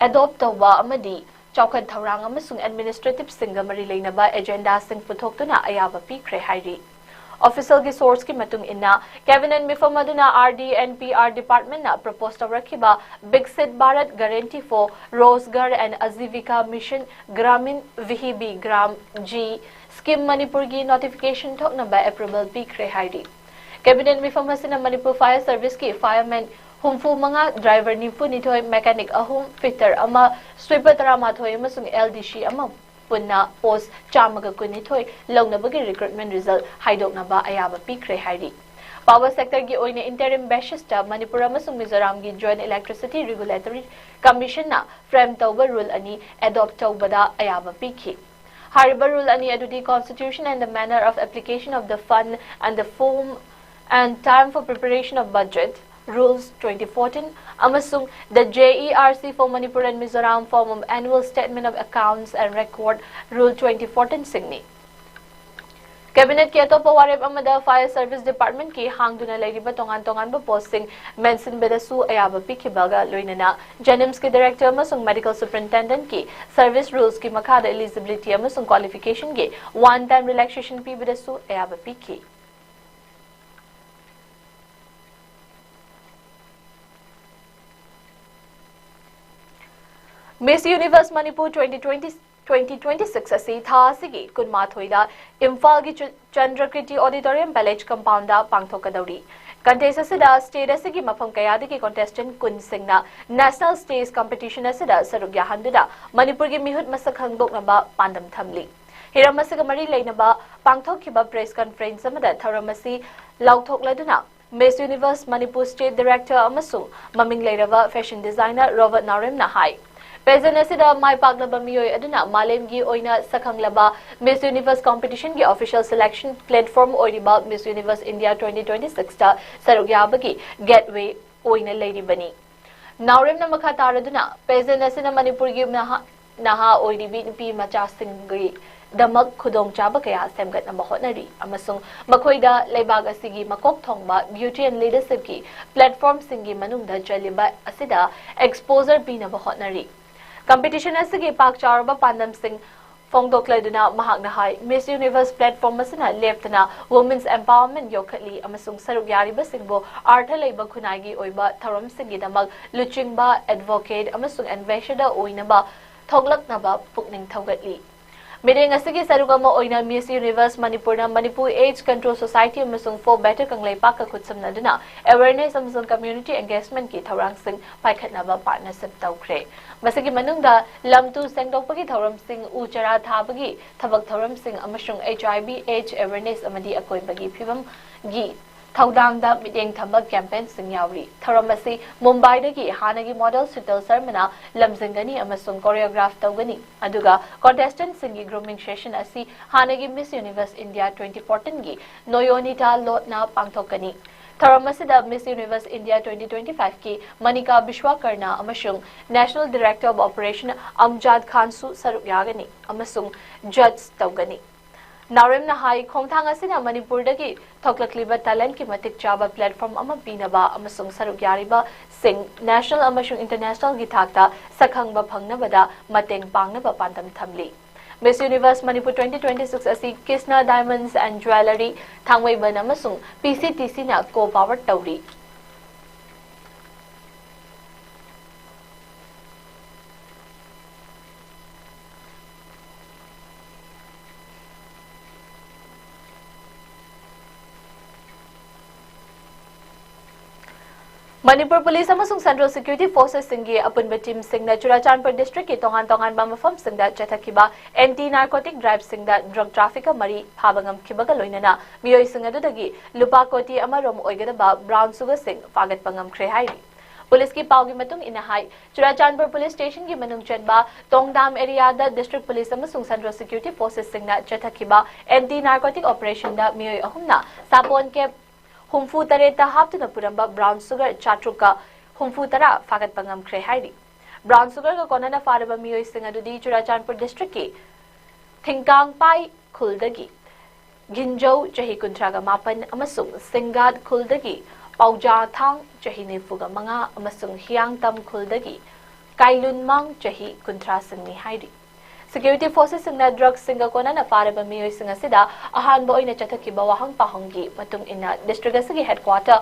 ꯑꯦꯗꯣꯞ ꯇꯧꯕ ꯑꯃꯗꯤ ꯆꯥꯎꯈꯠ ꯊꯧꯔꯥꯡ ꯑꯃꯁꯨꯡ ꯑꯦꯗꯃꯤꯅꯤꯁꯇ꯭ꯔꯦꯇꯤꯚꯁꯤꯡꯒ ꯃꯔꯤ ꯂꯩꯅꯕ ꯑꯦꯖꯦꯟꯗꯥꯁꯤꯡ ꯄꯨꯊꯣꯛꯇꯨꯅ ꯑꯌꯥꯕ ꯄꯤꯈ꯭ꯔꯦ ꯍꯥꯏꯔꯤ꯫ ꯑꯣꯐꯤꯁꯤꯌꯦꯜꯒꯤ ꯁꯣꯔꯁꯀꯤ ꯃꯇꯨꯡ ꯏꯟꯅ, ꯀꯦꯕꯤꯅꯦꯠ ꯃꯤꯐꯝ ꯑꯗꯨꯅ R D and P R departmentꯅ propose ꯇꯧꯔꯛꯈꯤꯕ Viksit Bharat Guarantee for Rozgar and Ajivika Mission Gramin Vihibi Gram G scheme ꯃꯅꯤꯄꯨꯔꯒꯤ notification ꯊꯣꯛꯅꯕ approval ꯄꯤꯈ꯭ꯔꯦ ꯍꯥꯏꯔꯤ꯫ ꯀꯦꯕꯤꯅꯦꯠ ꯃꯤꯐꯝ ꯑꯁꯤꯅ ꯃꯅꯤꯄꯨꯔ ꯐꯥꯌꯔ ꯁꯔꯚꯤꯁꯀꯤ fireman ꯍꯨꯝꯐꯨ ꯃꯉꯥ, ꯗ꯭ꯔꯥꯏꯚꯔ ꯅꯤꯐꯨ ꯅꯤꯊꯣꯏ, ꯃꯦꯀꯥꯅꯤꯛ ꯑꯍꯨꯝ, ꯐꯤꯇꯔ ꯑꯃ, ꯁ꯭ꯋꯤꯄꯔ ꯇꯔꯥꯃꯥꯊꯣꯏ ꯑꯃꯁꯨꯡ L D C ꯑꯃ ꯄꯨꯟꯅ ꯄꯣꯁ ꯆꯥꯝꯃꯒ ꯀꯨꯟꯅꯤꯊꯣꯏ ꯂꯧꯅꯕꯒꯤ ꯔꯤꯀ꯭ꯔꯨꯠꯃꯦꯟ ꯔꯤꯖꯜ ꯍꯥꯏꯗꯣꯛꯅꯕ ꯑꯌꯥꯕ ꯄꯤꯈ꯭ꯔꯦ ꯍꯥꯏꯔꯤ꯫ ꯄꯥꯋꯔ ꯁꯦꯛꯇꯔꯒꯤ ꯑꯣꯏꯅ interim basisꯇ ꯃꯅꯤꯄꯨꯔ ꯑꯃꯁꯨꯡ ꯃꯤꯖꯣꯔꯥꯝꯒꯤ Joint Electricity Regulatory Commissionꯅ ꯐ꯭ꯔꯦꯝ ꯇꯧꯕ ꯔꯨꯜ ꯑꯅꯤ ꯑꯦꯗꯣꯞ ꯇꯧꯕꯗ ꯑꯌꯥꯕ ꯄꯤꯈꯤ꯫ ꯍꯥꯏꯔꯤꯕ ꯔꯨꯜ ꯑꯅꯤ ꯑꯗꯨꯗꯤ Constitution and the Manner of Application of the Fund and the Form and Time for Preparation of Budget, Rules twenty fourteen, ꯑꯃꯁꯨꯡ The J E R C for Manipur and Mizoram Form of Annual Statement of Accounts and Record, Rule twenty fourteen ꯁꯤꯡꯅꯤ꯫ ꯀꯦꯕꯤꯅꯦꯠꯀꯤ ꯑꯇꯣꯞꯄ ꯋꯥꯔꯦꯞ ꯑꯃꯗ Fire service ꯗꯤꯄꯥꯔꯠꯃꯦꯟꯠꯀꯤ ꯍꯥꯡꯗꯨꯅ ꯂꯩꯔꯤꯕ ꯇꯣꯉꯥꯟ ꯇꯣꯉꯥꯟꯕ ꯄꯣꯁꯁꯤꯡ ꯃꯦꯟꯁꯤꯟꯕꯗꯁꯨ ꯑꯌꯥꯕ ꯄꯤꯈꯤꯕꯒ ꯂꯣꯏꯅꯅ JNIMSꯀꯤ director ꯑꯃꯁꯨꯡ ꯃꯦꯗꯤꯀꯦꯜ ꯁꯨꯄꯔꯤꯟꯇꯦꯟꯗꯦꯟꯠꯀꯤ ꯁꯔꯚꯤꯁ ꯔꯨꯜꯁꯀꯤ ꯃꯈꯥꯗ eligibility ꯑꯃꯁꯨꯡ qualificationꯒꯤ one time relaxation ꯄꯤꯕꯗꯁꯨ ꯑꯌꯥꯕ ꯄꯤꯈꯤ꯫ Miss Universe Manipur twenty twenty, twenty twenty-six ꯑꯁꯤ ꯊꯥ ꯑꯁꯤꯒꯤ ꯀꯨꯟꯃꯥꯊꯣꯏꯗ ꯏꯝꯐꯥꯜꯒꯤ ꯆ-, ꯆꯟꯗ꯭ꯔꯀꯤꯔꯇꯤ Auditorium Village compoundꯗ ꯄꯥꯡꯊꯣꯛꯀꯗꯧꯔꯤ꯫ Contest ꯑꯁꯤꯗ state ꯑꯁꯤꯒꯤ ꯃꯐꯝ ꯀꯌꯥꯗꯒꯤ contestant ꯀꯨꯟꯁꯤꯡꯅ national stage competition ꯑꯁꯤꯗ ꯁꯔꯨꯛ ꯌꯥꯍꯟꯗꯨꯅ ꯃꯅꯤꯄꯨꯔꯒꯤ ꯃꯤꯍꯨꯠ ꯃꯁꯛ ꯈꯪꯗꯣꯛꯅꯕ ꯄꯥꯟꯗꯝ ꯊꯝꯂꯤ꯫ ꯍꯤꯔꯝ ꯑꯁꯤꯒ ꯃꯔꯤ ꯂꯩꯅꯕ ꯄꯥꯡꯊꯣꯛꯈꯤꯕ press conference ꯑꯃꯗ ꯊꯧꯔꯝ ꯑꯁꯤ ꯂꯥꯎꯊꯣꯛꯂꯗꯨꯅ Miss Universe Manipur State Director ꯑꯃꯁꯨꯡ ꯃꯃꯤꯡ ꯂꯩꯔꯕ fashion designer ꯔꯣꯕꯔꯠ ꯅꯥꯎꯔꯦꯝꯅ ꯍꯥꯏ꯫ Pageant ꯑꯁꯤꯗ ꯃꯥꯏ ꯄꯥꯛꯂꯕ ꯃꯤꯑꯣꯏ ꯑꯗꯨꯅ ꯃꯥꯂꯦꯝꯒꯤ ꯑꯣꯏꯅ ꯁꯛꯈꯪꯂꯕ Miss Universe competitionꯒꯤ official selection platform ꯑꯣꯏꯔꯤꯕ Miss Universe India twenty twenty-sixꯇ ꯁꯔꯨꯛ ꯌꯥꯕꯒꯤ gateway ꯑꯣꯏꯅ ꯂꯩꯔꯤꯕꯅꯤ꯫ ꯅꯥꯎꯔꯦꯝꯅ ꯃꯈꯥ ꯇꯥꯔꯗꯨꯅ, pageant ꯑꯁꯤꯅ ꯃꯅꯤꯄꯨꯔꯒꯤ ꯅꯍꯥ, ꯅꯍꯥ ꯑꯣꯏꯔꯤꯕꯤ ꯅꯨꯄꯤ ꯃꯆꯥꯁꯤꯡꯒꯤ ꯗꯃꯛ ꯈꯨꯗꯣꯡꯆꯥꯕ ꯀꯌꯥ ꯁꯦꯝꯒꯠꯅꯕ ꯍꯣꯠꯅꯔꯤ ꯑꯃꯁꯨꯡ ꯃꯈꯣꯏꯗ ꯂꯩꯕꯥꯛ ꯑꯁꯤꯒꯤ ꯃꯀꯣꯛ ꯊꯣꯡꯕ ꯕ꯭ꯌꯨꯇꯤ ꯑꯦꯟ ꯂꯤꯗꯔꯁꯤꯞꯀꯤ ꯄ꯭ꯂꯦꯠꯐꯣꯔꯝꯁꯤꯡꯒꯤ ꯃꯅꯨꯡꯗ ꯆꯜꯂꯤꯕ ꯑꯁꯤꯗ ꯑꯦꯛꯁꯄꯣꯖꯔ ꯄꯤꯅꯕ ꯍꯣꯠꯅꯔꯤ꯫ ꯀꯝꯄꯤꯇꯤꯁꯟ ꯑꯁꯤꯒꯤ ꯄꯥꯛ ꯆꯥꯎꯔꯕ ꯄꯥꯟꯗꯝꯁꯤꯡ ꯐꯣꯡꯗꯣꯛꯂꯗꯨꯅ ꯃꯍꯥꯛꯅ ꯍꯥꯏ, ꯃꯤꯁ ꯌꯨꯅꯤꯚꯔꯁ ꯄ꯭ꯂꯦꯠꯐꯣꯔꯝ ꯑꯁꯤꯅ ꯂꯦꯞꯇꯅ ꯋꯨꯃꯦꯟꯁ ꯑꯦꯝꯄꯥꯋꯔꯃꯦꯟ ꯌꯣꯛꯈꯠꯂꯤ ꯑꯃꯁꯨꯡ ꯁꯔꯨꯛ ꯌꯥꯔꯤꯕꯁꯤꯡꯕꯨ ꯑꯥꯔꯊ ꯂꯩꯕ ꯈꯨꯟꯅꯥꯏꯒꯤ ꯑꯣꯏꯕ ꯊꯧꯔꯝꯁꯤꯡꯒꯤꯗꯃꯛ ꯂꯨꯆꯤꯡꯕ, ꯑꯦꯗꯚꯣꯀꯦꯠ ꯑꯃꯁꯨꯡ ꯑꯦꯝꯕꯦꯁꯦꯗꯔ ꯑꯣꯏꯅꯕ ꯊꯣꯛꯂꯛꯅꯕ ꯄꯨꯛꯅꯤꯡ ꯊꯧꯒꯠꯂꯤ꯫ ꯃꯤꯠꯌꯦꯡ ꯑꯁꯤꯒꯤ ꯁꯔꯨꯛ ꯑꯃ ꯑꯣꯏꯅ ꯃꯤꯁ ꯌꯨꯅꯤꯚꯔꯁ ꯃꯅꯤꯄꯨꯔꯅ ꯃꯅꯤꯄꯨꯔ ꯑꯦꯖ ꯀꯟꯇ꯭ꯔꯣꯜ ꯁꯣꯁꯥꯏꯇꯤ ꯑꯃꯁꯨꯡ ꯐꯣꯔ ꯕꯦꯇꯔ ꯀꯪꯂꯩꯄꯥꯛꯀ ꯈꯨꯠꯁꯝꯅꯗꯨꯅ ꯑꯦꯋꯦꯔꯅꯦꯁ ꯑꯃꯁꯨꯡ ꯀꯝꯃ꯭ꯌꯨꯅꯤꯇꯤ ꯑꯦꯡꯒꯦꯖꯃꯦꯟꯠꯀꯤ ꯊꯧꯔꯥꯡꯁꯤꯡ ꯄꯥꯏꯈꯠꯅꯕ ꯄꯥꯔꯠꯅꯔꯁꯤꯞ ꯇꯧꯈ꯭ꯔꯦ꯫ ꯃꯁꯤꯒꯤ ꯃꯅꯨꯡꯗ ꯂꯝ ꯇꯨ ꯁꯦꯡꯗꯣꯛꯄꯒꯤ ꯊꯧꯔꯝꯁꯤꯡ, ꯎ ꯆꯥꯔꯥ ꯊꯥꯕꯒꯤ ꯊꯕꯛ ꯊꯧꯔꯝꯁꯤꯡ ꯑꯃꯁꯨꯡ ꯑꯩꯆ ꯑꯥꯏ ꯚꯤ ꯑꯦꯗꯁ ꯑꯦꯋꯦꯔꯅꯦꯁ ꯑꯃꯗꯤ ꯑꯀꯣꯏꯕꯒꯤ ꯐꯤꯕꯝꯒꯤ ꯊꯧꯗꯥꯡꯗ ꯃꯤꯠꯌꯦꯡ ꯊꯝꯕ ꯀꯦꯝꯄꯦꯟꯁꯤꯡ ꯌꯥꯎꯔꯤ꯫ ꯊꯧꯔꯝ ꯑꯁꯤ ꯃꯨꯝꯕꯥꯏꯗꯒꯤ ꯍꯥꯟꯅꯒꯤ ꯃꯣꯗꯦꯜ ꯁꯤꯇꯜ ꯁꯔꯃꯅ ꯂꯝꯖꯤꯡꯒꯅꯤ ꯑꯃꯁꯨꯡ ꯀꯣꯔꯤꯌꯣꯒ꯭ꯔꯥꯐ ꯇꯧꯒꯅꯤ, ꯑꯗꯨꯒ ꯀꯣꯟꯇꯦꯁꯇꯦꯟꯠꯁꯤꯡꯒꯤ ꯒ꯭ꯔꯨꯃꯤꯡ ꯁꯦꯁꯟ ꯑꯁꯤ ꯍꯥꯟꯅꯒꯤ ꯃꯤꯁ ꯌꯨꯅꯤꯚꯔꯁ ꯏꯟꯗꯤꯌꯥ ꯇ꯭ꯋꯦꯟꯇꯤ ꯐꯣꯔꯇꯤꯟꯒꯤ ꯅꯣꯌꯣꯅꯤꯇꯥ ꯂꯣꯠꯅ ꯄꯥꯡꯊꯣꯛꯀꯅꯤ꯫ ꯊꯧꯔꯝ ꯑꯁꯤꯗ ꯃꯤꯁ ꯌꯨꯅꯤꯚꯔꯁ ꯏꯟꯗꯤꯌꯥ ꯇ꯭ꯋꯦꯟꯇꯤ ꯇ꯭ꯋꯦꯟꯇꯤ ꯐꯥꯏꯚꯀꯤ ꯃꯅꯤꯀꯥ ꯕꯤꯁ꯭ꯋꯥꯀꯔꯅ ꯑꯃꯁꯨꯡ ꯅꯦꯁꯅꯦꯜ ꯗꯤꯔꯦꯛꯇꯔ ꯑꯣꯐ ꯑꯣꯄꯔꯦꯁꯟ ꯑꯝꯖꯥꯗ ꯈꯥꯟꯁꯨ ꯁꯔꯨꯛ ꯌꯥꯒꯅꯤ ꯑꯃꯁꯨꯡ ꯖꯖ ꯇꯧꯒꯅꯤ꯫ ꯅꯥꯎꯔꯦꯝꯅ ꯍꯥꯏ, ꯈꯣꯡꯊꯥꯡ ꯑꯁꯤꯅ ꯃꯅꯤꯄꯨꯔꯗꯒꯤ ꯊꯣꯛꯂꯛꯂꯤꯕ ꯇꯦꯂꯦꯟꯠꯀꯤ ꯃꯇꯤꯛ ꯆꯥꯕ ꯄ꯭ꯂꯦꯠꯐꯣꯔꯝ ꯑꯃ ꯄꯤꯅꯕ ꯑꯃꯁꯨꯡ ꯁꯔꯨꯛ ꯌꯥꯔꯤꯕꯁꯤꯡ ꯅꯦꯁꯅꯦꯜ ꯑꯃꯁꯨꯡ ꯏꯟꯇꯔꯅꯦꯁꯅꯦꯜꯒꯤ ꯊꯥꯛꯇ ꯁꯛꯈꯪꯕ ꯐꯪꯅꯕꯗ ꯃꯇꯦꯡ ꯄꯥꯡꯅꯕ ꯄꯥꯟꯗꯝ ꯊꯝꯂꯤ꯫ Miss Universe Manipur twenty twenty six ꯑꯁꯤ ꯀ꯭ꯔꯤꯁꯅ ꯗꯥꯏꯃꯟꯁ ꯑꯦꯟ ꯖ꯭ꯋꯦꯂꯔꯤ, ꯊꯥꯡꯃꯩꯕꯟ ꯑꯃꯁꯨꯡ ꯄꯤ ꯁꯤ ꯇꯤ ꯁꯤꯅ ꯀꯣ ꯄꯥꯋꯔ ꯇꯧꯔꯤ꯫ ꯃꯅꯤꯄꯨꯔ ꯄꯨꯂꯤꯁ ꯑꯃꯁꯨꯡ ꯁꯦꯟꯇ꯭ꯔꯦꯜ ꯁꯦꯀ꯭ꯌꯨꯔꯤꯇꯤ ꯐꯣꯔꯁꯦꯁꯁꯤꯡꯒꯤ ꯑꯄꯨꯟꯕ ꯇꯤꯝꯁꯤꯡꯅ ꯆꯨꯔꯥꯆꯥꯟꯄꯨꯔ ꯗꯤꯁꯇ꯭ꯔꯤꯛꯀꯤ ꯇꯣꯉꯥꯟ ꯇꯣꯉꯥꯟꯕ ꯃꯐꯝꯁꯤꯡꯗ ꯆꯠꯊꯈꯤꯕ ꯑꯦꯟꯇꯤ ꯅꯥꯔꯀꯣꯇꯤꯛ ꯗ꯭ꯔꯥꯏꯚꯁꯤꯡꯗ ꯗ꯭ꯔꯒ ꯇ꯭ꯔꯥꯐꯤꯀꯔ ꯃꯔꯤ ꯐꯥꯕ ꯉꯝꯈꯤꯕꯒ ꯂꯣꯏꯅꯅ ꯃꯤꯑꯣꯏꯁꯤꯡ ꯑꯗꯨꯗꯒꯤ ꯂꯨꯄꯥ ꯀꯣꯇꯤ ꯑꯃ ꯔꯣꯝ ꯑꯣꯏꯒꯗꯕ ꯕ꯭ꯔꯥꯎꯟ ꯁꯨꯒꯔꯁꯤꯡ ꯐꯥꯒꯠꯄ ꯉꯝꯈ꯭ꯔꯦ ꯍꯥꯏꯔꯤ꯫ ꯄꯨꯂꯤꯁꯀꯤ ꯄꯥꯎꯒꯤ ꯃꯇꯨꯡ ꯏꯟꯅ ꯍꯥꯏ, ꯆꯨꯔꯥꯆꯥꯟꯄꯨꯔ ꯄꯨꯂꯤꯁ ꯁ꯭ꯇꯦꯁꯟꯒꯤ ꯃꯅꯨꯡ ꯆꯟꯕ ꯇꯣꯡꯗꯥꯝ ꯑꯦꯔꯤꯌꯥꯗ ꯗꯤꯁꯇ꯭ꯔꯤꯛ ꯄꯨꯂꯤꯁ ꯑꯃꯁꯨꯡ ꯁꯦꯟꯇ꯭ꯔꯦꯜ ꯁꯦꯀ꯭ꯌꯨꯔꯤꯇꯤ ꯐꯣꯔꯁꯦꯁꯁꯤꯡꯅ ꯆꯠꯊꯈꯤꯕ ꯑꯦꯟꯇꯤ ꯅꯥꯔꯀꯣꯇꯤꯛ ꯑꯣꯄꯔꯦꯁꯟꯗ ꯃꯤꯑꯣꯏ ꯑꯍꯨꯝꯅ ꯁꯥꯄꯣꯟ ꯀꯦꯞ ꯍꯨꯝꯐꯨ ꯇꯔꯦꯠꯇ ꯍꯥꯞꯇꯨꯅ ꯄꯨꯔꯝꯕ ꯕ꯭ꯔꯥꯎꯟ ꯁꯨꯒꯔ ꯆꯥꯇ꯭ꯔꯨꯛꯀ ꯍꯨꯝꯐꯨ ꯇꯔꯥ ꯐꯥꯒꯠꯄ ꯉꯝꯈ꯭ꯔꯦ ꯍꯥꯏꯔꯤ꯫ ꯕ꯭ꯔꯥꯎꯟ ꯁꯨꯒꯔꯒ ꯀꯣꯟꯅꯅ ꯐꯥꯔꯕ ꯃꯤꯑꯣꯏꯁꯤꯡ ꯑꯗꯨꯗꯤ ꯆꯨꯔꯥꯆꯥꯟꯄꯨꯔ ꯗꯤꯁꯇ꯭ꯔꯤꯛꯀꯤ ꯊꯤꯡꯀꯥꯡꯄꯥꯏ ꯈꯨꯜꯗꯒꯤ ꯒꯤꯟꯖꯧ, ꯆꯍꯤ ꯀꯨꯟꯊ꯭ꯔꯥꯒ ꯃꯥꯄꯟ, ꯑꯃꯁꯨꯡ ꯁꯤꯡꯒꯥꯠ ꯈꯨꯜꯗꯒꯤ ꯄꯥꯎꯖꯥꯊꯥꯡ, ꯆꯍꯤ ꯅꯤꯐꯨꯒ ꯃꯉꯥ, ꯑꯃꯁꯨꯡ ꯍꯤꯌꯥꯡꯇꯝ ꯈꯨꯜꯗꯒꯤ ꯀꯥꯏꯂꯨꯟꯃꯥꯡ, ꯆꯍꯤ ꯀꯨꯟꯊ꯭ꯔꯥ ꯁꯤꯡꯅꯤ ꯍꯥꯏꯔꯤ꯫ Security forcesꯁꯤꯡꯅ ꯗ꯭ꯔꯒꯁꯤꯡꯒ ꯀꯣꯟꯅꯅ ꯐꯥꯔꯕ ꯃꯤꯑꯣꯏꯁꯤꯡ ꯑꯁꯤꯗ ꯑꯍꯥꯟꯕ ꯑꯣꯏꯅ ꯆꯠꯊꯈꯤꯕ ꯋꯥꯍꯪ ꯄꯥꯎꯍꯪꯒꯤ ꯃꯇꯨꯡ ꯏꯟꯅ district ꯑꯁꯤꯒꯤ headquarter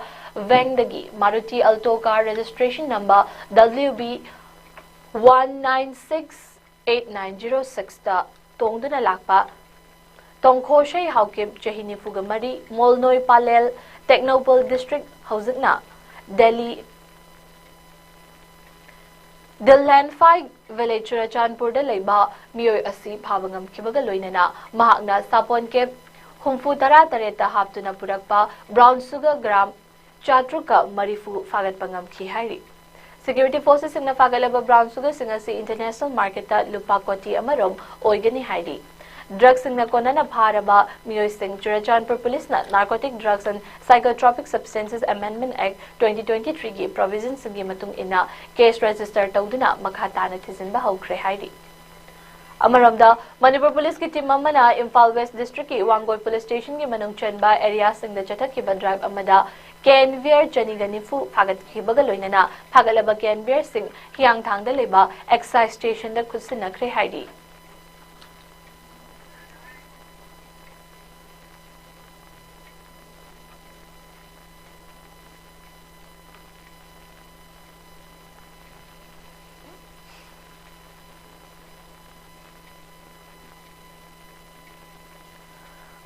ꯚꯦꯡꯗꯒꯤ Maruti Alto car registration number W B one nine six eight nine zero sixꯇ ꯇꯣꯡꯗꯨꯅ ꯂꯥꯛꯄ ꯇꯣꯡꯈꯣ ꯁꯩ ꯍꯥꯎꯀꯤꯞ, ꯆꯍꯤ ꯅꯤꯐꯨꯒ ꯃꯔꯤ, ꯃꯣꯜꯅꯣꯏ ꯄꯥꯂꯦꯜ, ꯇꯦꯡꯅꯧꯄꯜ district, ꯍꯧꯖꯤꯛꯅ ꯗꯦꯜꯂꯤ, ꯗꯤꯜꯂꯦꯟꯐꯥꯏ village, ꯆꯨꯔꯆꯥꯟꯄꯨꯔꯗ ꯂꯩꯕ ꯃꯤꯑꯣꯏ ꯑꯁꯤ ꯐꯥꯕ ꯉꯝꯈꯤꯕꯒ ꯂꯣꯏꯅꯅ ꯃꯍꯥꯛꯅ ꯁꯥꯄꯣꯟ ꯀꯦꯞ ꯍꯨꯝꯐꯨ ꯇꯔꯥ ꯇꯔꯦꯠꯇ ꯍꯥꯞꯇꯨꯅ ꯄꯨꯔꯛꯄ brown sugar gram ꯆꯥꯇ꯭ꯔꯨꯛꯀ ꯃꯔꯤꯐꯨ ꯐꯥꯒꯠꯄ ꯉꯝꯈꯤ ꯍꯥꯏꯔꯤ꯫ Security forcesꯁꯤꯡꯅ ꯐꯥꯒꯠꯂꯕ brown sugarꯁꯤꯡ ꯑꯁꯤ international marketꯇ ꯂꯨꯄꯥ ꯀꯣꯇꯤ ꯑꯃꯔꯣꯝ ꯑꯣꯏꯒꯅꯤ ꯍꯥꯏꯔꯤ꯫ ꯗ꯭ꯔꯒꯁꯤꯡꯅ ꯀꯣꯟꯅꯅ ꯐꯥꯔꯕ ꯃꯤꯑꯣꯏꯁꯤꯡ ꯆꯨꯔꯆꯥꯟꯄꯨꯔ ꯄꯨꯂꯤꯁꯅ Narcotic Drugs and Psychotropic Substances Amendment Act twenty twenty-threeꯒꯤ provisionꯁꯤꯡꯒꯤ ꯃꯇꯨꯡ ꯏꯟꯅ case register ꯇꯧꯗꯨꯅ ꯃꯈꯥ ꯇꯥꯅ ꯊꯤꯖꯤꯟꯕ ꯍꯧꯈ꯭ꯔꯦ ꯍꯥꯏꯔꯤ꯫ ꯑꯃꯔꯣꯝꯗ, ꯃꯅꯤꯄꯨꯔ ꯄꯨꯂꯤꯁꯀꯤ team ꯑꯃꯅ ꯏꯝꯐꯥꯜ West districtꯀꯤ ꯋꯥꯡꯒꯣꯏ police stationꯒꯤ ꯃꯅꯨꯡ ꯆꯟꯕ areaꯁꯤꯡꯗ ꯆꯠꯊꯈꯤꯕ ꯗ꯭ꯔꯒ ꯑꯃꯗ cane beer ꯆꯅꯤꯒ ꯅꯤꯐꯨ ꯐꯥꯒꯠꯈꯤꯕꯒ ꯂꯣꯏꯅꯅ ꯐꯥꯒꯠꯂꯕ cane beerꯁꯤꯡ ꯍꯤꯌꯥꯡꯊꯥꯡꯗ ꯂꯩꯕ excise stationꯗ ꯈꯨꯠꯁꯤꯟꯅꯈ꯭ꯔꯦ ꯍꯥꯏꯔꯤ꯫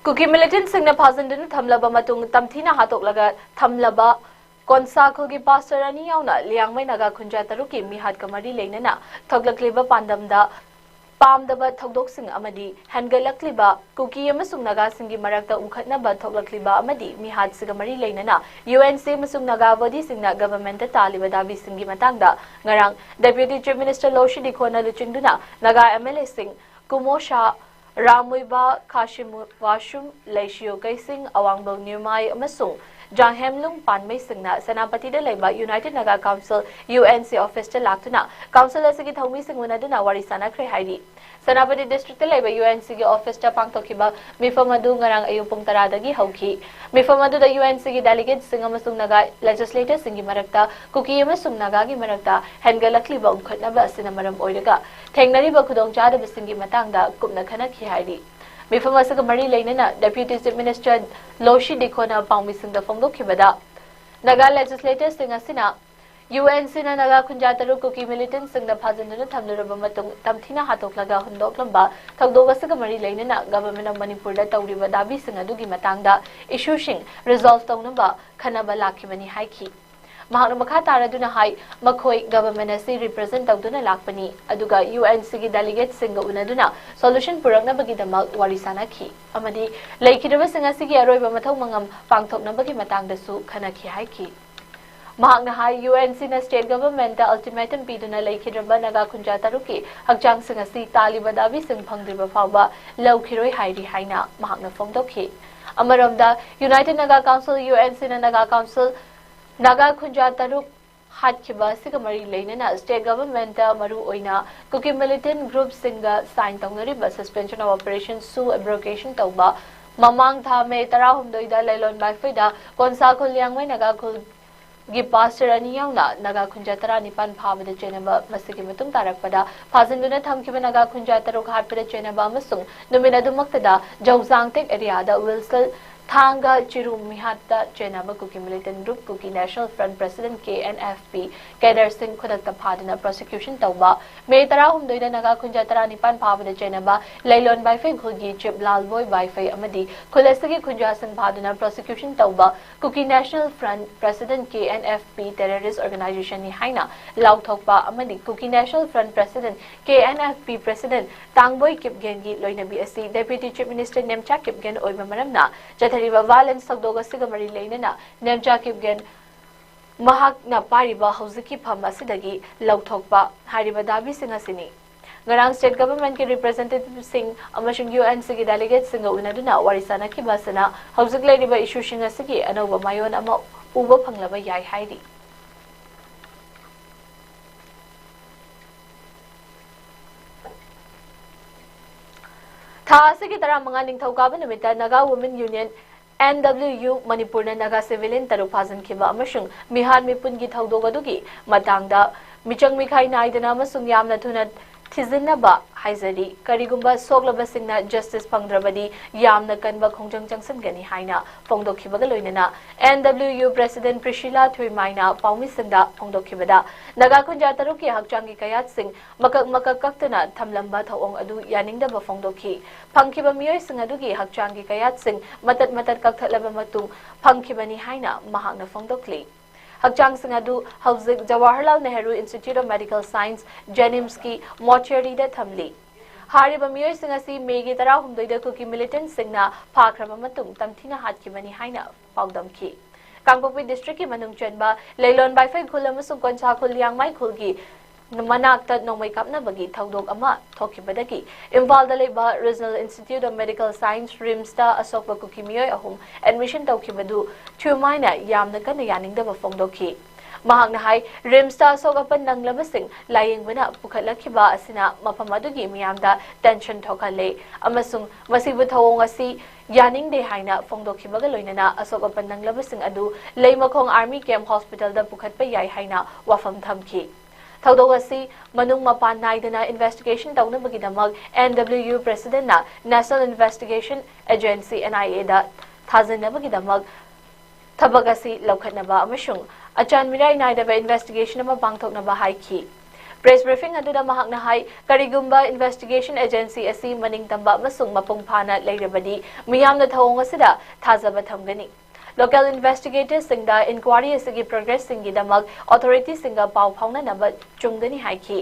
ꯀꯨꯀꯤ militantꯁꯤꯡꯅ ꯐꯥꯖꯤꯟꯗꯨꯅ ꯊꯝꯂꯕ ꯃꯇꯨꯡ ꯇꯝꯊꯤꯅ ꯍꯥꯠꯇꯣꯛꯂꯒ ꯊꯝꯂꯕ ꯀꯣꯟꯁꯥ ꯈꯨꯜꯒꯤ pastor ꯑꯅꯤ ꯌꯥꯎꯅ ꯂꯤꯌꯥꯡꯃꯩ ꯅꯥꯒꯥ ꯈꯨꯟꯖꯥ ꯇꯔꯨꯛꯀꯤ ꯃꯤꯍꯥꯠꯀ ꯃꯔꯤ ꯂꯩꯅꯅ ꯊꯣꯛꯂꯛꯂꯤꯕ ꯄꯥꯟꯗꯝꯗ ꯄꯥꯝꯗꯕ ꯊꯧꯗꯣꯛꯁꯤꯡ ꯑꯃꯗꯤ ꯍꯦꯟꯒꯠꯂꯛꯂꯤꯕ ꯀꯨꯀꯤ ꯑꯃꯁꯨꯡ ꯅꯥꯒꯥꯁꯤꯡꯒꯤ ꯃꯔꯛꯇ ꯎꯈꯠꯅꯕ ꯊꯣꯛꯂꯛꯂꯤꯕ ꯑꯃꯗꯤ ꯃꯤꯍꯥꯠꯁꯤꯒ ꯃꯔꯤ ꯂꯩꯅꯅ UNC ꯑꯃꯁꯨꯡ ꯅꯥꯒꯥ bodyꯁꯤꯡꯅ governmentꯇ ꯇꯥꯜꯂꯤꯕ ꯗꯥꯕꯤꯁꯤꯡꯒꯤ ꯃꯇꯥꯡꯗ ꯉꯔꯥꯡ Deputy Chief Minister ꯂꯣꯁꯤ ꯗꯤꯈꯣꯅ ꯂꯨꯆꯤꯡꯗꯨꯅ ꯅꯥꯒꯥ MLAꯁꯤꯡ ꯀꯨꯃꯣ ꯁꯥ, ꯔꯥꯝꯃꯨꯏꯕ ꯈꯥꯁꯤꯃꯨ ꯋꯥꯁꯨꯝ, ꯂꯩꯁꯤꯌꯣ ꯀꯩꯁꯤꯡ, ꯑꯋꯥꯡꯕꯧ ꯅꯤꯔꯃꯥꯏ ꯑꯃꯁꯨꯡ ꯖꯥꯡꯍꯦꯝꯂꯨꯡ ꯄꯥꯟꯃꯩꯁꯤꯡꯅ ꯁꯦꯅꯥꯄꯇꯤꯗ ꯂꯩꯕ United Naga Council, U N C, office ꯇ ꯂꯥꯛꯇꯨꯅ council ꯑꯁꯤꯒꯤ ꯊꯧꯃꯤꯁꯤꯡ ꯎꯅꯗꯨꯅ ꯋꯥꯔꯤ ꯁꯥꯅꯈ꯭ꯔꯦ ꯍꯥꯏꯔꯤ꯫ ꯁꯦꯅꯥꯄꯇꯤ district ꯇ ꯂꯩꯕ U N C ꯒꯤ office ꯇ ꯄꯥꯡꯊꯣꯛꯈꯤꯕ ꯃꯤꯐꯝ ꯑꯗꯨ ꯉꯔꯥꯡ ꯑꯌꯨꯛ ꯄꯨꯡ ꯇꯔꯥꯗꯒꯤ ꯍꯧꯈꯤ꯫ ꯃꯤꯐꯝ ꯑꯗꯨꯗ U N C ꯒꯤ delegate ꯁꯤꯡ ꯑꯃꯁꯨꯡ Naga legislator ꯁꯤꯡꯒꯤ ꯃꯔꯛꯇ ꯀꯨꯀꯤ ꯑꯃꯁꯨꯡ ꯅꯥꯒꯥꯒꯤ ꯃꯔꯛꯇ ꯍꯦꯟꯒꯠꯂꯛꯂꯤꯕ ꯎꯪꯈꯠꯅꯕ ꯑꯁꯤꯅ ꯃꯔꯝ ꯑꯣꯏꯔꯒ ꯊꯦꯡꯅꯔꯤꯕ ꯈꯨꯗꯣꯡꯆꯥꯗꯕꯁꯤꯡꯒꯤ ꯃꯇꯥꯡꯗ ꯀꯨꯞꯅ ꯈꯟꯅꯈꯤ ꯍꯥꯏꯔꯤ꯫ ꯃꯤꯐꯝ ꯑꯁꯤꯒ ꯃꯔꯤ ꯂꯩꯅꯅ Deputy Chief Minister ꯂꯣꯁꯤ ꯗꯤꯈꯣꯅ ꯄꯥꯎꯃꯤꯁꯤꯡꯗ ꯐꯣꯡꯗꯣꯛꯈꯤꯕꯗ, Naga legislator ꯁꯤꯡ ꯑꯁꯤꯅ U N C ꯅ ꯅꯥꯒꯥ ꯈꯨꯟꯖꯥ ꯇꯔꯨꯛ ꯀꯨꯀꯤ militant ꯁꯤꯡꯅ ꯐꯥꯖꯤꯟꯗꯨꯅ ꯊꯝꯂꯨꯔꯕ ꯃꯇꯨꯡ ꯇꯝꯊꯤꯅ ꯍꯥꯠꯇꯣꯛꯂꯒ ꯍꯨꯟꯗꯣꯛꯂꯝꯕ ꯊꯧꯗꯣꯛ ꯑꯁꯤꯒ ꯃꯔꯤ ꯂꯩꯅꯅ Government of ꯃꯅꯤꯄꯨꯔꯗ ꯇꯧꯔꯤꯕ ꯗꯥꯕꯤꯁꯤꯡ ꯑꯗꯨꯒꯤ ꯃꯇꯥꯡꯗ issue ꯁꯤꯡ resolve ꯇꯧꯅꯕ ꯈꯟꯅꯕ ꯂꯥꯛꯈꯤꯕꯅꯤ ꯍꯥꯏꯈꯤ꯫ ꯃꯍꯥꯛꯅ ꯃꯈꯥ ꯇꯥꯔꯗꯨꯅ ꯍꯥꯏ, ꯃꯈꯣꯏ government ꯑꯁꯤ represent ꯇꯧꯗꯨꯅ ꯂꯥꯛꯄꯅꯤ, ꯑꯗꯨꯒ U N C ꯒꯤ delegate ꯁꯤꯡꯒ ꯎꯅꯗꯨꯅ solution ꯄꯨꯔꯛꯅꯕꯒꯤꯗꯃꯛ ꯋꯥꯔꯤ ꯁꯥꯅꯈꯤ ꯑꯃꯗꯤ ꯂꯩꯈꯤꯗ꯭ꯔꯕꯁꯤꯡ ꯑꯁꯤꯒꯤ ꯑꯔꯣꯏꯕ ꯃꯊꯧ ꯃꯉꯝ ꯄꯥꯡꯊꯣꯛꯅꯕꯒꯤ ꯃꯇꯥꯡꯗꯁꯨ ꯈꯟꯅꯈꯤ ꯍꯥꯏꯈꯤ꯫ ꯃꯍꯥꯛꯅ ꯍꯥꯏ, U N C ꯅ state government ꯇ ultimatum ꯄꯤꯗꯨꯅ ꯂꯩꯈꯤꯗ꯭ꯔꯕ ꯅꯥꯒꯥ ꯈꯨꯟꯖꯥ ꯇꯔꯨꯛꯀꯤ ꯍꯛꯆꯥꯡꯁꯤꯡ ꯑꯁꯤ ꯇꯥꯜꯂꯤꯕ ꯗꯥꯕꯤꯁꯤꯡ ꯐꯪꯗ꯭ꯔꯤꯕ ꯐꯥꯎꯕ ꯂꯧꯈꯤꯔꯣꯏ ꯍꯥꯏꯔꯤ ꯍꯥꯏꯅ ꯃꯍꯥꯛꯅ ꯐꯣꯡꯗꯣꯛꯈꯤ꯫ ꯑꯃꯔꯣꯝꯗ, United Naga Council, U N C ꯅ ꯅꯥꯒꯥ council, ꯅꯥꯒꯥ ꯈꯨꯟꯖꯥ ꯇꯔꯨꯛ ꯍꯥꯠꯈꯤꯕ ꯑꯁꯤꯒ ꯃꯔꯤ ꯂꯩꯅꯅ state government ꯇ ꯃꯔꯨ ꯑꯣꯏꯅ ꯀꯨꯀꯤ militant group ꯁꯤꯡꯒ sign ꯇꯧꯅꯔꯤꯕ suspension of operation ꯁꯨ abrogation ꯇꯧꯕ, ꯃꯃꯥꯡ ꯊꯥ ꯃꯦ ꯇꯔꯥꯍꯨꯝꯗꯣꯏꯗ ꯂꯩꯂꯣꯟ ꯕꯥꯏꯐꯩꯗ ꯀꯣꯟꯁꯥ ꯈꯨꯜ ꯂꯤꯌꯥꯡꯃꯩ ꯅꯥꯒꯥ ꯈꯨꯜꯒꯤ pastor ꯑꯅꯤ ꯌꯥꯎꯅ ꯅꯥꯒꯥ ꯈꯨꯟꯖꯥ ꯇꯔꯥꯅꯤꯄꯥꯟ ꯐꯥꯕꯗ ꯆꯦꯟꯅꯕ, ꯃꯁꯤꯒꯤ ꯃꯇꯨꯡ ꯇꯥꯔꯛꯄꯗ ꯐꯥꯖꯤꯟꯗꯨꯅ ꯊꯝꯈꯤꯕ ꯅꯥꯒꯥ ꯈꯨꯟꯖꯥ ꯇꯔꯨꯛ ꯍꯥꯠꯄꯗ ꯆꯦꯟꯅꯕ ꯑꯃꯁꯨꯡ ꯅꯨꯃꯤꯠ ꯑꯗꯨꯃꯛꯇꯗ ꯖꯧꯖꯥꯡꯇꯦꯛ area ꯗ ꯋꯤꯜꯁꯜ ꯊꯥꯡꯒ ꯆꯤꯔꯨ ꯃꯤꯍꯥꯠꯇ ꯆꯦꯟꯅꯕ ꯀꯨꯀꯤ militant group ꯀꯨꯀꯤ National Front President, K N F P, cadre ꯁꯤꯡ ꯈꯨꯗꯛꯇ ꯐꯥꯗꯨꯅ prosecution ꯇꯧꯕ, ꯃꯦ ꯇꯔꯥꯍꯨꯝꯗꯣꯏꯗ ꯅꯥꯒꯥ ꯈꯨꯟꯖꯥ ꯇꯔꯥꯅꯤꯄꯥꯟ ꯐꯥꯕꯗ ꯆꯦꯟꯅꯕ ꯂꯩꯂꯣꯟ ꯕꯥꯏꯐꯩ ꯈꯨꯜꯒꯤ chief ꯂꯥꯜꯕꯣꯏ ꯕꯥꯏꯐꯩ ꯑꯃꯗꯤ ꯈꯨꯜ ꯑꯁꯤꯒꯤ ꯈꯨꯟꯖꯥꯁꯤꯡ ꯐꯥꯗꯨꯅ prosecution ꯇꯧꯕ, ꯀꯨꯀꯤ National Front President, K N F P terrorist organization ꯅꯤ ꯍꯥꯏꯅ ꯂꯥꯎꯊꯣꯛꯄ ꯑꯃꯗꯤ ꯀꯨꯀꯤ National Front President, K N F P President ꯇꯥꯡꯕꯣꯏ ꯀꯤꯞꯒꯦꯟꯒꯤ ꯂꯣꯏꯅꯕꯤ ꯑꯁꯤ Deputy Chief Minister Nemcha Kipgen ꯑꯣꯏꯕ ꯃꯔꯝꯅ ꯆꯠꯊꯔꯤꯕ violence ꯊꯧꯗꯣꯛ ꯑꯁꯤꯒ ꯃꯔꯤ ꯂꯩꯅꯅ ꯅꯦꯝꯆꯥ ꯀꯤꯞꯒꯦꯟ ꯃꯍꯥꯛꯅ ꯄꯥꯏꯔꯤꯕ ꯍꯧꯖꯤꯛꯀꯤ ꯐꯝ ꯑꯁꯤꯗꯒꯤ ꯂꯧꯊꯣꯛꯄ ꯍꯥꯏꯔꯤꯕ ꯗꯥꯕꯤꯁꯤꯡ ꯑꯁꯤꯅꯤ꯫ ꯉꯔꯥꯡ state governmentꯀꯤ representativeꯁꯤꯡ ꯑꯃꯁꯨꯡ UNCꯒꯤ delegateꯁꯤꯡꯒ ꯎꯅꯗꯨꯅ ꯋꯥꯔꯤ ꯁꯥꯅꯈꯤꯕ ꯑꯁꯤꯅ ꯍꯧꯖꯤꯛ ꯂꯩꯔꯤꯕ issueꯁꯤꯡ ꯑꯁꯤꯒꯤ ꯑꯅꯧꯕ ꯃꯥꯏꯑꯣꯟ ꯑꯃ ꯎꯕ ꯐꯪꯂꯕ ꯌꯥꯏ ꯍꯥꯏꯔꯤ꯫ ꯊꯥ ꯑꯁꯤꯒꯤ ꯇꯔꯥꯃꯉꯥ ꯅꯤꯡꯊꯧꯀꯥꯕ ꯅꯨꯃꯤꯠꯇ Naga Women Union, NWU, ꯃꯅꯤꯄꯨꯔꯅ ꯅꯥꯒꯥ civilian ꯇꯔꯨꯛ ꯐꯥꯖꯤꯟꯈꯤꯕ ꯑꯃꯁꯨꯡ ꯃꯤꯍꯥꯠ ꯃꯤꯄꯨꯟꯒꯤ ꯊꯧꯗꯣꯛ ꯑꯗꯨꯒꯤ ꯃꯇꯥꯡꯗ ꯃꯤꯆꯪ ꯃꯤꯈꯥꯏ ꯅꯥꯏꯗꯅ ꯑꯃꯁꯨꯡ ꯌꯥꯝꯅ ꯊꯨꯅ ꯊꯤꯖꯤꯟꯅꯕ ꯍꯥꯏꯖꯔꯤ꯫ ꯀꯔꯤꯒꯨꯝꯕ ꯁꯣꯛꯂꯕꯁꯤꯡꯅ justice ꯐꯪꯗ꯭ꯔꯕꯗꯤ ꯌꯥꯝꯅ ꯀꯟꯕ ꯈꯣꯡꯖꯪ ꯆꯪꯁꯤꯟꯒꯅꯤ ꯍꯥꯏꯅ ꯐꯣꯡꯗꯣꯛꯈꯤꯕꯒ ꯂꯣꯏꯅꯅ NWU president Priscilla ꯊꯨꯏꯃꯥꯏꯅ ꯄꯥꯎꯃꯤꯁꯤꯡꯗ ꯐꯣꯡꯗꯣꯛꯈꯤꯕꯗ, ꯅꯥꯒꯥ ꯈꯨꯟꯖꯥ ꯇꯔꯨꯛꯀꯤ ꯍꯛꯆꯥꯡꯒꯤ ꯀꯌꯥꯠꯁꯤꯡ ꯃꯀꯛ ꯃꯀꯛ ꯀꯛꯇꯨꯅ ꯊꯝꯂꯝꯕ ꯊꯧꯑꯣꯡ ꯑꯗꯨ ꯌꯥꯅꯤꯡꯗꯕ ꯐꯣꯡꯗꯣꯛꯈꯤ꯫ ꯐꯪꯈꯤꯕ ꯃꯤꯑꯣꯏꯁꯤꯡ ꯑꯗꯨꯒꯤ ꯍꯛꯆꯥꯡꯒꯤ ꯀꯌꯥꯠꯁꯤꯡ ꯃꯇꯠ ꯃꯇꯠ ꯀꯛꯊꯠꯂꯕ ꯃꯇꯨꯡ ꯐꯪꯈꯤꯕꯅꯤ ꯍꯥꯏꯅ ꯃꯍꯥꯛꯅ ꯐꯣꯡꯗꯣꯛꯂꯤ꯫ ꯍꯛꯆꯥꯡꯁꯤꯡ ꯑꯗꯨ ꯍꯧꯖꯤꯛ Jawaharlal Nehru Institute of Medical Science, JNIMSꯀꯤ mortuaryꯗ ꯊꯝꯂꯤ꯫ ꯍꯥꯏꯔꯤꯕ ꯃꯤꯑꯣꯏꯁꯤꯡ ꯑꯁꯤ ꯃꯦꯒꯤ ꯇꯔꯥꯍꯨꯝꯗꯣꯏꯗ ꯀꯨꯀꯤ militantꯁꯤꯡꯅ ꯐꯥꯈ꯭ꯔꯕ ꯃꯇꯨꯡ ꯇꯝꯊꯤꯅ ꯍꯥꯠꯈꯤꯕꯅꯤ ꯍꯥꯏꯅ ꯄꯥꯎꯗꯝꯈꯤ꯫ ꯀꯥꯡꯄꯣꯛꯄꯤ districtꯀꯤ ꯃꯅꯨꯡ ꯆꯟꯕ ꯂꯩꯂꯣꯟ ꯕꯥꯏꯐꯩ ꯈꯨꯜ ꯑꯃꯁꯨꯡ ꯀꯣꯟꯁꯥ ꯈꯨꯜ ꯂꯤꯌꯥꯡꯃꯥꯏ ꯈꯨꯜꯒꯤ ꯃꯅꯥꯛꯇ ꯅꯣꯡꯃꯩ ꯀꯥꯞꯅꯕꯒꯤ ꯊꯧꯗꯣꯛ ꯑꯃ ꯊꯣꯛꯈꯤꯕꯗꯒꯤ ꯏꯝꯐꯥꯜꯗ ꯂꯩꯕ Regional Institute of Medical Science, RIMSꯇ ꯑꯁꯣꯛꯄ ꯀꯨꯀꯤ ꯃꯤꯑꯣꯏ ꯑꯍꯨꯝ admission ꯇꯧꯈꯤꯕꯗꯨ ꯊꯨꯏꯃꯥꯏꯅ ꯌꯥꯝꯅ ꯀꯟꯅ ꯌꯥꯅꯤꯡꯗꯕ ꯐꯣꯡꯗꯣꯛꯈꯤ꯫ ꯃꯍꯥꯛꯅ ꯍꯥꯏ, RIMSꯇ ꯑꯁꯣꯛ ꯑꯄꯟ ꯅꯪꯂꯕꯁꯤꯡ ꯂꯥꯌꯦꯡꯕꯅ ꯄꯨꯈꯠꯂꯛꯈꯤꯕ ꯑꯁꯤꯅ ꯃꯐꯝ ꯑꯗꯨꯒꯤ ꯃꯤꯌꯥꯝꯗ tension ꯊꯣꯛꯍꯜꯂꯦ ꯑꯃꯁꯨꯡ ꯃꯁꯤꯕꯨ ꯊꯧꯑꯣꯡ ꯑꯁꯤ ꯌꯥꯅꯤꯡꯗꯦ ꯍꯥꯏꯅ ꯐꯣꯡꯗꯣꯛꯈꯤꯕꯒ ꯂꯣꯏꯅꯅ ꯑꯁꯣꯛ ꯑꯄꯟ ꯅꯪꯂꯕꯁꯤꯡ ꯑꯗꯨ ꯂꯩꯃꯈꯣꯡ Army Camp Hospitalꯗ ꯄꯨꯈꯠꯄ ꯌꯥꯏ ꯍꯥꯏꯅ ꯋꯥꯐꯝ ꯊꯝꯈꯤ꯫ ꯊꯧꯗꯣꯛ ꯑꯁꯤ ꯃꯅꯨꯡ ꯃꯄꯥꯟ ꯅꯥꯏꯗꯅ investigation ꯇꯧꯅꯕꯒꯤꯗꯃꯛ NWU presidentꯅ National Investigation Agency, NIAꯗ ꯊꯥꯖꯤꯟꯅꯕꯒꯤꯗꯃꯛ ꯊꯕꯛ ꯑꯁꯤ ꯂꯧꯈꯠꯅꯕ ꯑꯃꯁꯨꯡ ꯑꯆꯥꯟ ꯃꯤꯔꯥꯏ ꯅꯥꯏꯗꯕ investigation ꯑꯃ ꯄꯥꯡꯊꯣꯛꯅꯕ ꯍꯥꯏꯈꯤ꯫ Press briefing ꯑꯗꯨꯗ ꯃꯍꯥꯛꯅ ꯍꯥꯏ, ꯀꯔꯤꯒꯨꯝꯕ investigation agency ꯑꯁꯤ ꯃꯅꯤꯡ ꯇꯝꯕ ꯑꯃꯁꯨꯡ ꯃꯄꯨꯡ ꯐꯥꯅ ꯂꯩꯔꯕꯗꯤ ꯃꯤꯌꯥꯝꯅ ꯊꯧꯑꯣꯡ ꯑꯁꯤꯗ ꯊꯥꯖꯕ ꯊꯝꯒꯅꯤ꯫ Local investigatorꯁꯤꯡꯗ inquiry ꯑꯁꯤꯒꯤ progressꯁꯤꯡꯒꯤꯗꯃꯛ authorityꯁꯤꯡꯒ ꯄꯥꯎ ꯐꯥꯎꯅꯅꯕ ꯆꯨꯝꯒꯅꯤ ꯍꯥꯏꯈꯤ꯫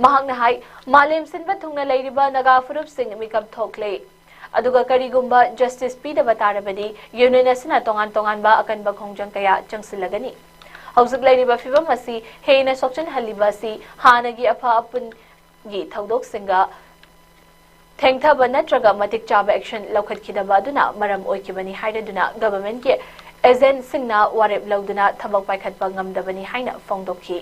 ꯃꯍꯥꯛꯅ ꯍꯥꯏ, ꯃꯥꯂꯦꯝ ꯁꯤꯟꯕ ꯊꯨꯡꯅ ꯂꯩꯔꯤꯕ ꯅꯥꯒꯥ ꯐꯨꯔꯨꯞꯁꯤꯡ ꯃꯤꯀꯞ ꯊꯣꯛꯂꯦ꯫ ꯑꯗꯨꯒ ꯀꯔꯤꯒꯨꯝꯕ justice ꯄꯤꯗꯕ ꯇꯥꯔꯕꯗꯤ union ꯑꯁꯤꯅ ꯇꯣꯉꯥꯟ ꯇꯣꯉꯥꯟꯕ ꯑꯀꯟꯕ ꯈꯣꯡꯖꯪ ꯀꯌꯥ ꯆꯪꯁꯤꯜꯂꯒꯅꯤ꯫ ꯍꯧꯖꯤꯛ ꯂꯩꯔꯤꯕ ꯐꯤꯚꯝ ꯑꯁꯤ ꯍꯦꯟꯅ ꯁꯣꯛꯆꯤꯟꯍꯜꯂꯤꯕ ꯑꯁꯤ ꯍꯥꯟꯅꯒꯤ ꯑꯐ ꯑꯄꯨꯟ ꯒꯤ ꯊꯧꯗꯣꯛꯁꯤꯡꯒ ꯊꯦꯡꯊꯕ ꯅꯠꯇ꯭ꯔꯒ ꯃꯇꯤꯛ ꯆꯥꯕ action ꯂꯧꯈꯠꯈꯤꯗꯕ ꯑꯗꯨꯅ ꯃꯔꯝ ꯑꯣꯏꯈꯤꯕꯅꯤ ꯍꯥꯏꯔꯗꯨꯅ government ꯀꯤ agent ꯁꯤꯡꯅ ꯋꯥꯔꯦꯞ ꯂꯧꯗꯨꯅ ꯊꯕꯛ ꯄꯥꯏꯈꯠꯄ ꯉꯝꯗꯕꯅꯤ ꯍꯥꯏꯅ ꯐꯣꯡꯗꯣꯛꯈꯤ꯫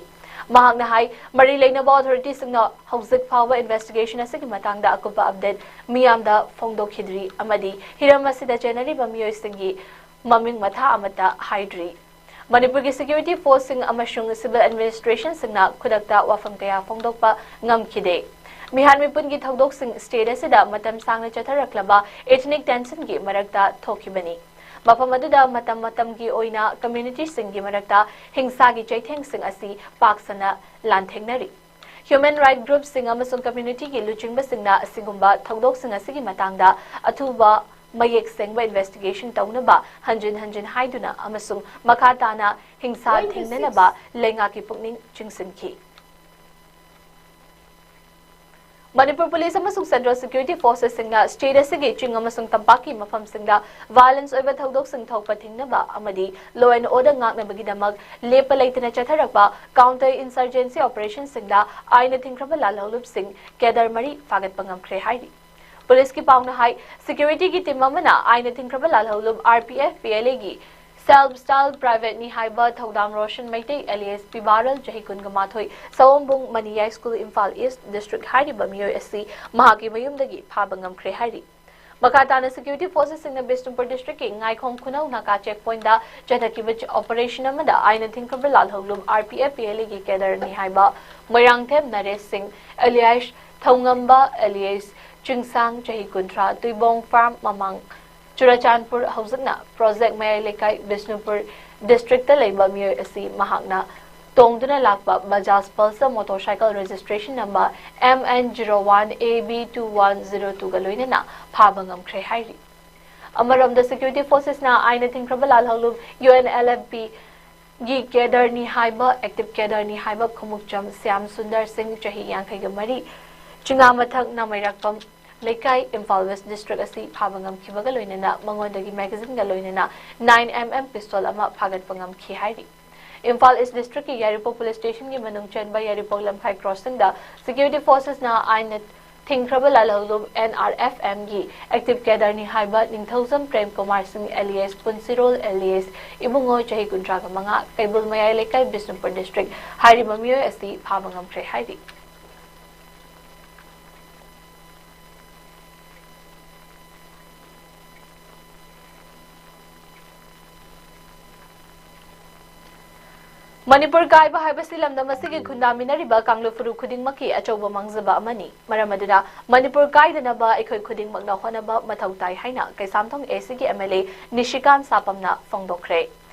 ꯃꯍꯥꯛꯅ ꯍꯥꯏ, ꯃꯔꯤ ꯂꯩꯅꯕ authority ꯁꯤꯡꯅ ꯍꯧꯖꯤꯛ ꯐꯥꯎꯕ investigation ꯑꯁꯤꯒꯤ ꯃꯇꯥꯡꯗ ꯑꯀꯨꯞꯄ update ꯃꯤꯌꯥꯝꯗ ꯐꯣꯡꯗꯣꯛꯈꯤꯗ꯭ꯔꯤ ꯑꯃꯗꯤ ꯍꯤꯔꯝ ꯑꯁꯤꯗ ꯆꯦꯟꯅꯔꯤꯕ ꯃꯤꯑꯣꯏꯁꯤꯡꯒꯤ ꯃꯃꯤꯡ ꯃꯊꯥ ꯑꯃꯠꯇ ꯍꯥꯏꯗ꯭ꯔꯤ꯫ ꯃꯅꯤꯄꯨꯔꯒꯤ security force ꯁꯤꯡ ꯑꯃꯁꯨꯡ civil administration ꯁꯤꯡꯅ ꯈꯨꯗꯛꯇ ꯋꯥꯐꯝ ꯀꯌꯥ ꯐꯣꯡꯗꯣꯛꯄ ꯉꯝꯈꯤꯗꯦ꯫ ꯃꯤꯍꯥꯠ ꯃꯤꯄꯨꯟꯒꯤ ꯊꯧꯗꯣꯛꯁꯤꯡ state ꯑꯁꯤꯗ ꯃꯇꯝ ꯁꯥꯡꯅ ꯆꯠꯊꯔꯛꯂꯕ ethnic tension ꯒꯤ ꯃꯔꯛꯇ ꯊꯣꯛꯈꯤꯕꯅꯤ꯫ ꯃꯐꯝ ꯑꯗꯨꯗ ꯃꯇꯝ ꯃꯇꯝꯒꯤ ꯑꯣꯏꯅ community ꯁꯤꯡꯒꯤ ꯃꯔꯛꯇ ꯍꯤꯡꯁꯥꯒꯤ ꯆꯩꯊꯦꯡꯁꯤꯡ ꯑꯁꯤ ꯄꯥꯛ ꯁꯟꯅ ꯂꯥꯟꯊꯦꯡꯅꯔꯤ꯫ Human right group ꯁꯤꯡ ꯑꯃꯁꯨꯡ community ꯒꯤ ꯂꯨꯆꯤꯡꯕꯁꯤꯡꯅ ꯑꯁꯤꯒꯨꯝꯕ ꯊꯧꯗꯣꯛꯁꯤꯡ ꯑꯁꯤꯒꯤ ꯃꯇꯥꯡꯗ ꯑꯊꯨꯕ ꯃꯌꯦꯛ ꯁꯦꯡꯕ investigation ꯇꯧꯅꯕ ꯍꯟꯖꯤꯟ ꯍꯟꯖꯤꯟ ꯍꯥꯏꯗꯨꯅ ꯑꯃꯁꯨꯡ ꯃꯈꯥ ꯇꯥꯅ ꯍꯤꯡꯁꯥ ꯊꯦꯡꯅꯅꯕ ꯂꯩꯉꯥꯛꯀꯤ ꯄꯨꯛꯅꯤꯡ ꯆꯤꯡꯁꯤꯟꯈꯤ꯫ ꯃꯅꯤꯄꯨꯔ ꯄꯨꯂꯤꯁ ꯑꯃꯁꯨꯡ central security forces ꯁꯤꯡꯅ state ꯑꯁꯤꯒꯤ ꯆꯤꯡ ꯑꯃꯁꯨꯡ ꯇꯝꯄꯥꯛꯀꯤ ꯃꯐꯝꯁꯤꯡꯗ violence ꯑꯣꯏꯕ ꯊꯧꯗꯣꯛꯁꯤꯡ ꯊꯣꯛꯄ ꯊꯤꯡꯅꯕ ꯑꯃꯗꯤ law and order ꯉꯥꯛꯅꯕꯒꯤꯗꯃꯛ ꯂꯦꯞꯄ ꯂꯩꯇꯅ ꯆꯠꯊꯔꯛꯄ counter insurgency operation ꯁꯤꯡꯗ ꯑꯥꯏꯟꯅ ꯊꯤꯡꯈ꯭ꯔꯕ ꯂꯥꯜꯍꯧꯂꯨꯞꯁꯤꯡ cadre ꯃꯔꯤ ꯐꯥꯒꯠꯄ ꯉꯝꯈ꯭ꯔꯦ ꯍꯥꯏꯔꯤ꯫ ꯄꯨꯂꯤꯁꯀꯤ ꯄꯥꯎꯅ ꯍꯥꯏ, security ꯒꯤ team ꯑꯃꯅ ꯑꯥꯏꯟꯅ ꯊꯤꯡꯈ꯭ꯔꯕ ꯂꯥꯜꯍꯧꯂꯨꯞ R P F P L A ꯒꯤ self style private ꯅꯤ ꯍꯥꯏꯕ ꯊꯧꯗꯥꯝ ꯔꯣꯁꯟ ꯃꯩꯇꯩ alias ꯄꯤꯕꯥꯔꯜ ꯆꯍꯤ ꯀꯨꯟꯒ ꯃꯥꯊꯣꯏ, ꯁꯑꯣꯝꯕꯨꯡ ꯃꯅꯤꯌꯥꯏ school, Imphal East district ꯍꯥꯏꯔꯤꯕ ꯃꯤꯑꯣꯏ ꯑꯁꯤ ꯃꯍꯥꯛꯀꯤ ꯃꯌꯨꯝꯗꯒꯤ ꯐꯥꯕ ꯉꯝꯈ꯭ꯔꯦ ꯍꯥꯏꯔꯤ꯫ ꯃꯈꯥ ꯇꯥꯅ security forces ꯁꯤꯡꯅ ꯕꯤꯁꯅꯨꯄꯨꯔ district ꯀꯤ ꯉꯥꯏꯈꯣꯡ ꯈꯨꯅꯧ ꯅꯥꯀꯥ check point ꯗ ꯆꯠꯊꯈꯤꯕ ch-, operation ꯑꯃꯗ ꯑꯥꯏꯟꯅ ꯊꯤꯡꯈ꯭ꯔꯕ ꯂꯥꯜꯍꯧꯂꯨꯞ R P F P L A ꯒꯤ cadre ꯅꯤ ꯍꯥꯏꯕ ꯃꯣꯏꯔꯥꯡꯊꯦꯝ ꯅꯔꯦꯁ ꯁꯤꯡ alias ꯊꯧꯉꯝꯕ alias ꯆꯤꯡꯁꯥꯡ ꯆꯍꯤ ꯀꯨꯟꯊ꯭ꯔꯥ, ꯇꯨꯏꯕꯣꯡ farm ꯃꯃꯥꯡ ꯆꯨꯔꯆꯥꯟꯄꯨꯔ, ꯍꯧꯖꯤꯛꯅ ꯄ꯭ꯔꯣꯖꯦꯛ ꯃꯌꯥꯏ ꯂꯩꯀꯥꯏ, ꯕꯤꯁꯅꯨꯄꯨꯔ district ꯇ ꯂꯩꯕ ꯃꯤꯑꯣꯏ ꯑꯁꯤ ꯃꯍꯥꯛꯅ ꯇꯣꯡꯗꯨꯅ ꯂꯥꯛꯄ Bajaj Pulsar motorcycle registration number M N zero one A B two one zero two ꯒ ꯂꯣꯏꯅꯅ ꯐꯥꯕ ꯉꯝꯈ꯭ꯔꯦ ꯍꯥꯏꯔꯤ꯫ ꯑꯃꯔꯣꯝꯗ security forces ꯅ ꯑꯥꯏꯟꯅ ꯊꯤꯡꯈ꯭ꯔꯕ ꯂꯥꯜꯍꯧꯂꯨꯞ U N L F P ꯒꯤ cadre ꯅꯤ ꯍꯥꯏꯕ, active cadre ꯅꯤ ꯍꯥꯏꯕ ꯈꯨꯃꯨꯛꯆꯝ ꯁ꯭ꯌꯥꯝ ꯁꯨꯟꯗꯔ ꯁꯤꯡ ꯆꯍꯤ ꯌꯥꯡꯈꯩꯒ ꯃꯔꯤ, ꯆꯤꯉꯥꯃꯊꯛ ꯅꯥꯃꯩꯔꯥꯛꯄꯝ ꯂꯩꯀꯥꯏ, Imphal West district ꯑꯁꯤ ꯐꯥꯕ ꯉꯝꯈꯤꯕꯒ ꯂꯣꯏꯅꯅ ꯃꯉꯣꯟꯗꯒꯤ magazine ꯒ ꯂꯣꯏꯅꯅ nine M M pistol ꯑꯃ ꯐꯥꯒꯠꯄ ꯉꯝꯈꯤ ꯍꯥꯏꯔꯤ꯫ ꯏꯝꯐꯥꯜ ꯏꯁ ꯗꯤꯁꯇ꯭ꯔꯤꯛꯀꯤ ꯌꯥꯏꯔꯤꯄꯣꯛ ꯄꯨꯂꯤꯁ ꯁ꯭ꯇꯦꯁꯟꯒꯤ ꯃꯅꯨꯡ ꯆꯟꯕ ꯌꯥꯏꯔꯤꯄꯣꯛ ꯂꯝꯈꯥꯏ ꯀ꯭ꯔꯣꯁꯤꯡꯗ ꯁꯦꯀ꯭ꯌꯨꯔꯤꯇꯤ ꯐꯣꯔꯁꯦꯁꯅ ꯑꯥꯏꯟꯅ ꯊꯤꯡꯈ꯭ꯔꯕ ꯂꯥꯜꯍꯧꯂꯨꯞ ꯑꯦꯟ ꯑꯥꯔ ꯑꯦꯐ ꯑꯦꯝꯒꯤ ꯑꯦꯛꯇꯤꯚ ꯀꯦꯗꯔꯅꯤ ꯍꯥꯏꯕ ꯅꯤꯡꯊꯧꯖꯝ ꯄ꯭ꯔꯦꯝ ꯀꯨꯃꯥꯔ ꯁꯤꯡ ꯑꯦꯂꯤꯌꯦꯁ ꯄꯨꯟꯁꯤꯔꯣꯜ ꯑꯦꯂꯤꯌꯦꯁ ꯏꯕꯨꯡꯉꯣ, ꯆꯍꯤ ꯀꯨꯟꯊ꯭ꯔꯥꯒ ꯃꯉꯥ, ꯀꯩꯕꯨꯜ ꯃꯌꯥꯏ ꯂꯩꯀꯥꯏ, ꯕꯤꯁꯅꯨꯄꯨꯔ ꯗꯤꯁꯇ꯭ꯔꯤꯛ ꯍꯥꯏꯔꯤꯕ ꯃꯤꯑꯣꯏ ꯑꯁꯤ ꯐꯥꯕ ꯉꯝꯈ꯭ꯔꯦ ꯍꯥꯏꯔꯤ꯫ ꯃꯅꯤꯄꯨꯔ ꯀꯥꯏꯕ ꯍꯥꯏꯕꯁꯤ ꯂꯝꯗꯝ ꯑꯁꯤꯒꯤ ꯈꯨꯟꯗꯥꯃꯤꯟꯅꯔꯤꯕ ꯀꯥꯡꯂꯨꯞ ꯐꯨꯔꯨꯞ ꯈꯨꯗꯤꯡꯃꯛꯀꯤ ꯑꯆꯧꯕ ꯃꯥꯡꯖꯕ ꯑꯃꯅꯤ꯫ ꯃꯔꯝ ꯑꯗꯨꯅ ꯃꯅꯤꯄꯨꯔ ꯀꯥꯏꯗꯅꯕ ꯑꯩꯈꯣꯏ ꯈꯨꯗꯤꯡꯃꯛꯅ ꯍꯣꯠꯅꯕ ꯃꯊꯧ ꯇꯥꯏ ꯍꯥꯏꯅ ꯀꯩꯁꯥꯝꯊꯣꯡ ꯑꯦ ꯁꯤꯒꯤ ꯑꯦꯝ ꯑꯦꯜ ꯑꯦ ꯅꯤꯁꯤꯀꯥꯟ ꯁꯥꯄꯝꯅ ꯐꯣꯡꯗꯣꯛꯈ꯭ꯔꯦ꯫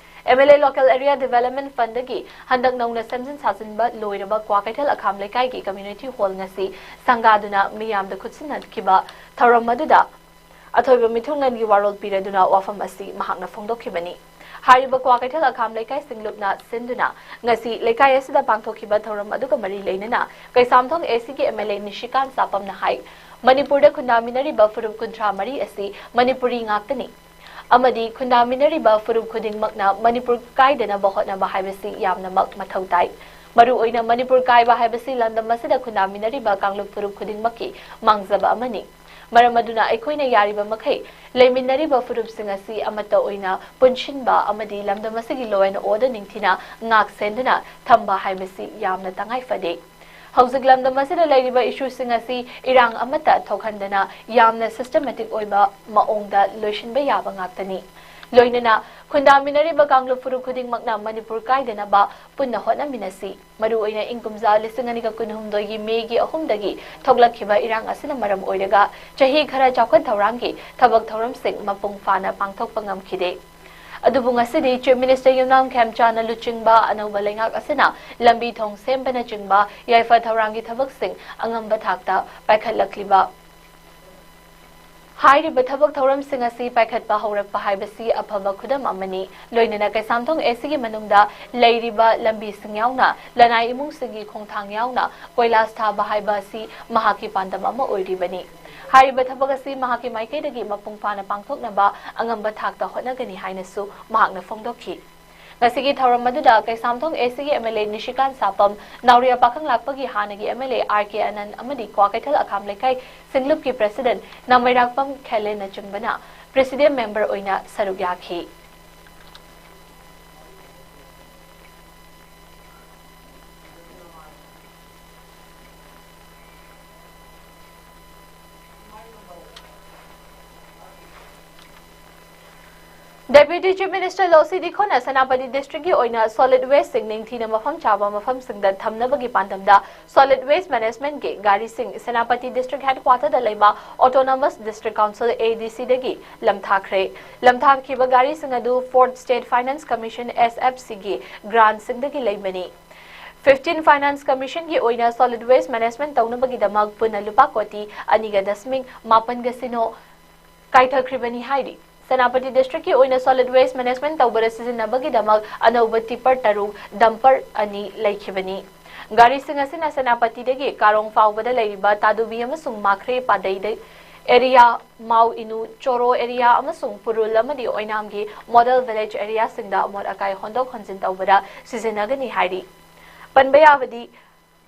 M L A local area development ꯐꯟꯗꯒꯤ ꯍꯟꯗꯛ ꯅꯧꯅ ꯁꯦꯝꯖꯤꯟ ꯁꯥꯖꯤꯟꯕ ꯂꯣꯏꯔꯕ ꯀ꯭ꯋꯥꯀꯩꯊꯦꯜ ꯑꯈꯥꯝ ꯂꯩꯀꯥꯏꯒꯤ ꯀꯝꯃ꯭ꯌꯨꯅꯤꯇꯤ ꯍꯣꯜ ꯉꯁꯤ ꯁꯪꯒꯥꯗꯨꯅ ꯃꯤꯌꯥꯝꯗ ꯈꯨꯠꯁꯤꯟꯅꯈꯤꯕ ꯊꯧꯔꯝ ꯑꯗꯨꯗ ꯑꯊꯣꯏꯕ ꯃꯤꯊꯨꯡꯂꯦꯟꯒꯤ ꯋꯥꯔꯣꯜ ꯄꯤꯔꯗꯨꯅ ꯋꯥꯐꯝ ꯑꯁꯤ ꯃꯍꯥꯛꯅ ꯐꯣꯡꯗꯣꯛꯈꯤꯕꯅꯤ꯫ ꯍꯥꯏꯔꯤꯕ ꯀ꯭ꯋꯥꯀꯩꯊꯦꯜ ꯑꯈꯥꯝ ꯂꯩꯀꯥꯏꯁꯤꯡ ꯂꯨꯞꯅ ꯁꯤꯟꯗꯨꯅ ꯉꯁꯤ ꯂꯩꯀꯥꯏ ꯑꯁꯤꯗ ꯄꯥꯡꯊꯣꯛꯈꯤꯕ ꯊꯧꯔꯝ ꯑꯗꯨꯒ ꯃꯔꯤ ꯂꯩꯅꯅ ꯀꯩꯁꯥꯝꯊꯣꯡ ꯑꯦ ꯁꯤꯒꯤ ꯑꯦꯝ ꯑꯦꯜ ꯑꯦ ꯅꯤꯁꯤꯀꯥꯟ ꯁꯥꯄꯝꯅ ꯍꯥꯏ, ꯃꯅꯤꯄꯨꯔꯗ ꯈꯨꯟꯗꯥꯃꯤꯟꯅꯔꯤꯕ ꯐꯨꯔꯨꯞ ꯀꯨꯟꯊ꯭ꯔꯥ ꯃꯔꯤ ꯑꯁꯤ ꯃꯅꯤꯄꯨꯔꯤ ꯉꯥꯛꯇꯅꯤ ꯑꯃꯗꯤ ꯈꯨꯟꯗꯥꯃꯤꯟꯅꯔꯤꯕ ꯐꯨꯔꯨꯞ ꯈꯨꯗꯤꯡꯃꯛꯅ ꯃꯅꯤꯄꯨꯔ ꯀꯥꯏꯗꯅꯕ ꯍꯣꯠꯅꯕ ꯍꯥꯏꯕꯁꯤ ꯌꯥꯝꯅꯃꯛ ꯃꯊꯧ ꯇꯥꯏ꯫ ꯃꯔꯨꯑꯣꯏꯅ ꯃꯅꯤꯄꯨꯔ ꯀꯥꯏꯕ ꯍꯥꯏꯕꯁꯤ ꯂꯝꯗꯝ ꯑꯁꯤꯗ ꯈꯨꯟꯗꯥꯃꯤꯟꯅꯔꯤꯕ ꯀꯥꯡꯂꯨꯞ ꯐꯨꯔꯨꯞ ꯈꯨꯗꯤꯡꯃꯛꯀꯤ ꯃꯥꯡꯖꯕ ꯑꯃꯅꯤ꯫ ꯃꯔꯝ ꯑꯗꯨꯅ ꯑꯩꯈꯣꯏꯅ ꯌꯥꯔꯤꯕ ꯃꯈꯩ ꯂꯩꯃꯤꯟꯅꯔꯤꯕ ꯐꯨꯔꯨꯞꯁꯤꯡ ꯑꯁꯤ ꯑꯃꯠꯇ ꯑꯣꯏꯅ ꯄꯨꯟꯁꯤꯟꯕ ꯑꯃꯗꯤ ꯂꯝꯗꯝ ꯑꯁꯤꯒꯤ law and order ꯅꯤꯡꯊꯤꯅ ꯉꯥꯛ ꯁꯦꯟꯗꯨꯅ ꯊꯝꯕ ꯍꯥꯏꯕꯁꯤ ꯌꯥꯝꯅ ꯇꯉꯥꯏ ꯐꯗꯦ꯫ ꯍꯧꯖꯤꯛ ꯂꯝꯗꯝ ꯑꯁꯤꯗ ꯂꯩꯔꯤꯕ issueꯁꯤꯡ ꯑꯁꯤ ꯏꯔꯥꯡ ꯑꯃꯠꯇ ꯊꯣꯛꯍꯟꯗꯅ ꯌꯥꯝꯅ systematic ꯑꯣꯏꯕ ꯃꯑꯣꯡꯗ ꯂꯣꯏꯁꯤꯟꯕ ꯌꯥꯕ ꯉꯥꯛꯇꯅꯤ꯫ ꯂꯣꯏꯅꯅ ꯈꯨꯟꯗꯥꯃꯤꯟꯅꯔꯤꯕ ꯀꯥꯡꯂꯨꯞ ꯐꯨꯔꯨꯞ ꯈꯨꯗꯤꯡꯃꯛꯅ ꯃꯅꯤꯄꯨꯔ ꯀꯥꯏꯗꯅꯕ ꯄꯨꯟꯅ ꯍꯣꯠꯅꯃꯤꯟꯅꯁꯤ꯫ ꯃꯔꯨꯑꯣꯏꯅ ꯏꯪ ꯀꯨꯝꯖꯥ ꯂꯤꯁꯤꯡ ꯑꯅꯤꯒ ꯀꯨꯟꯍꯨꯝꯗꯣꯏꯒꯤ ꯃꯦꯒꯤ ꯑꯍꯨꯝꯗꯒꯤ ꯊꯣꯛꯂꯛꯈꯤꯕ ꯏꯔꯥꯡ ꯑꯁꯤꯅ ꯃꯔꯝ ꯑꯣꯏꯔꯒ ꯆꯍꯤ ꯈꯔ ꯆꯥꯎꯈꯠ ꯊꯧꯔꯥꯡꯒꯤ ꯊꯕꯛ ꯊꯧꯔꯝꯁꯤꯡ ꯃꯄꯨꯡ ꯐꯥꯅ ꯄꯥꯡꯊꯣꯛꯄ ꯉꯝꯈꯤꯗꯦ꯫ ꯑꯗꯨꯕꯨ ꯉꯁꯤꯗꯤ Chief Minister ꯌꯨꯝꯅꯥꯝ ꯈꯦꯝꯆꯥꯟꯅ ꯂꯨꯆꯤꯡꯕ ꯑꯅꯧꯕ ꯂꯩꯉꯥꯛ ꯑꯁꯤꯅ ꯂꯝꯕꯤ ꯊꯣꯡ ꯁꯦꯝꯕꯅꯆꯤꯡꯕ ꯌꯥꯏꯐ ꯊꯧꯔꯥꯡꯒꯤ ꯊꯕꯛꯁꯤꯡ ꯑꯉꯝꯕ ꯊꯥꯛꯇ ꯄꯥꯏꯈꯠꯂꯛꯂꯤꯕ ꯍꯥꯏꯔꯤꯕ ꯊꯕꯛ ꯊꯧꯔꯝꯁꯤꯡ ꯑꯁꯤ ꯄꯥꯏꯈꯠꯄ ꯍꯧꯔꯛꯄ ꯍꯥꯏꯕꯁꯤ ꯑꯐꯕ ꯈꯨꯗꯝ ꯑꯃꯅꯤ꯫ ꯂꯣꯏꯅꯅ ꯀꯩꯁꯥꯝꯊꯣꯡ ꯑꯦ ꯁꯤꯒꯤ ꯃꯅꯨꯡꯗ ꯂꯩꯔꯤꯕ ꯂꯝꯕꯤꯁꯤꯡ ꯌꯥꯎꯅ ꯂꯅꯥꯏ ꯏꯃꯨꯡꯁꯤꯡꯒꯤ ꯈꯣꯡꯊꯥꯡ ꯌꯥꯎꯅ ꯀꯣꯏꯂꯥꯁ ꯊꯥꯕ ꯍꯥꯏꯕ ꯑꯁꯤ ꯃꯍꯥꯛꯀꯤ ꯄꯥꯟꯗꯝ ꯑꯃ ꯑꯣꯏꯔꯤꯕꯅꯤ꯫ ꯍꯥꯏꯔꯤꯕ ꯊꯕꯛ ꯑꯁꯤ ꯃꯍꯥꯛꯀꯤ ꯃꯥꯏꯀꯩꯗꯒꯤ ꯃꯄꯨꯡ ꯐꯥꯅ ꯄꯥꯡꯊꯣꯛꯅꯕ ꯑꯉꯝꯕ ꯊꯥꯛꯇ ꯍꯣꯠꯅꯒꯅꯤ ꯍꯥꯏꯅꯁꯨ ꯃꯍꯥꯛꯅ ꯐꯣꯡꯗꯣꯛꯈꯤ꯫ ꯉꯁꯤꯒꯤ ꯊꯧꯔꯝ ꯑꯗꯨꯗ ꯀꯩꯁꯥꯝꯊꯣꯡ A C ꯒꯤ M L A ꯅꯤꯁꯤꯀꯥꯟ ꯁꯥꯄꯝ, ꯅꯥꯎꯔꯤꯌꯥ ꯄꯥꯈꯪꯂꯥꯛꯄꯒꯤ ꯍꯥꯟꯅꯒꯤ M L A R K ꯑꯅꯟ ꯑꯃꯗꯤ ꯀ꯭ꯋꯥꯀꯩꯊꯦꯜ ꯑꯈꯥꯝ ꯂꯩꯀꯥꯏ ꯁꯤꯡꯂꯨꯞꯀꯤ president ꯅꯥꯃꯩꯔꯥꯛꯄꯝ ꯈꯦꯂꯦꯟꯅꯆꯤꯡꯕꯅ presidium member ꯑꯣꯏꯅ ꯁꯔꯨꯛ ꯌꯥꯈꯤ꯫ Deputy Chief Minister ꯂꯣꯁꯤ ꯗꯤꯈꯣꯅ Senapati district ꯀꯤ ꯑꯣꯏꯅ solid waste ꯁꯤꯡ ꯅꯤꯡꯊꯤꯅ ꯃꯐꯝ ꯆꯥꯕ ꯃꯐꯝꯁꯤꯡꯗ ꯊꯝꯅꯕꯒꯤ ꯄꯥꯟꯗꯝꯗ solid waste management ꯀꯤ ꯒꯥꯔꯤꯁꯤꯡ ꯁꯦꯅꯥꯄꯇꯤ district headquarter ꯗ ꯂꯩꯕ Autonomous District Council, A D C ꯗꯒꯤ ꯂꯝꯊꯥꯈ꯭ꯔꯦ꯫ ꯂꯝꯊꯥꯈꯤꯕ ꯒꯥꯔꯤꯁꯤꯡ ꯑꯗꯨ fourth State Finance Commission, S F C ꯒꯤ grant ꯁꯤꯡꯗꯒꯤ ꯂꯩꯕꯅꯤ꯫ Fifteen Finance Commission ꯒꯤ ꯑꯣꯏꯅ solid waste management ꯇꯧꯅꯕꯒꯤꯗꯃꯛ ꯄꯨꯟꯅ ꯂꯨꯄꯥ ꯀꯣꯇꯤ ꯑꯅꯤꯒ ꯗꯁꯃꯤꯛ ꯃꯥꯄꯟꯒ ꯁꯤꯅꯣ ꯀꯥꯏꯊꯈ꯭ꯔꯤꯕꯅꯤ ꯍꯥꯏꯔꯤ꯫ ꯁꯦꯅꯥꯄꯇꯤ district ꯀꯤ ꯑꯣꯏꯅ solid waste management ꯇꯧꯕꯗ ꯁꯤꯖꯤꯟꯅꯕꯒꯤꯗꯃꯛ ꯑꯅꯧꯕ tipper ꯇꯔꯨꯛ, dumper ꯑꯅꯤ ꯂꯩꯈꯤꯕꯅꯤ꯫ ꯒꯥꯔꯤꯁꯤꯡ ꯑꯁꯤꯅ ꯁꯦꯅꯥꯄꯇꯤꯗꯒꯤ ꯀꯥꯔꯣꯡ ꯐꯥꯎꯕꯗ ꯂꯩꯔꯤꯕ ꯇꯥꯗꯨꯕꯤ ꯑꯃꯁꯨꯡ ꯃꯥꯈ꯭ꯔꯦ ꯄꯥꯗꯩꯗ area, ꯃꯥꯎ ꯏꯅꯨ, ꯆꯣꯔꯣ area ꯑꯃꯁꯨꯡ ꯄꯨꯔꯨꯜ ꯑꯃꯗꯤ ꯑꯣꯏꯅꯥꯝꯒꯤ model village area ꯁꯤꯡꯗ ꯑꯃꯣꯠ ꯑꯀꯥꯏ ꯍꯣꯟꯗꯣꯛ ꯍꯣꯟꯖꯤꯟ ꯇꯧꯕꯗ ꯁꯤꯖꯤꯟꯅꯒꯅꯤ ꯍꯥꯏꯔꯤ꯫ ꯄꯟꯕ ꯌꯥꯕꯗꯤ,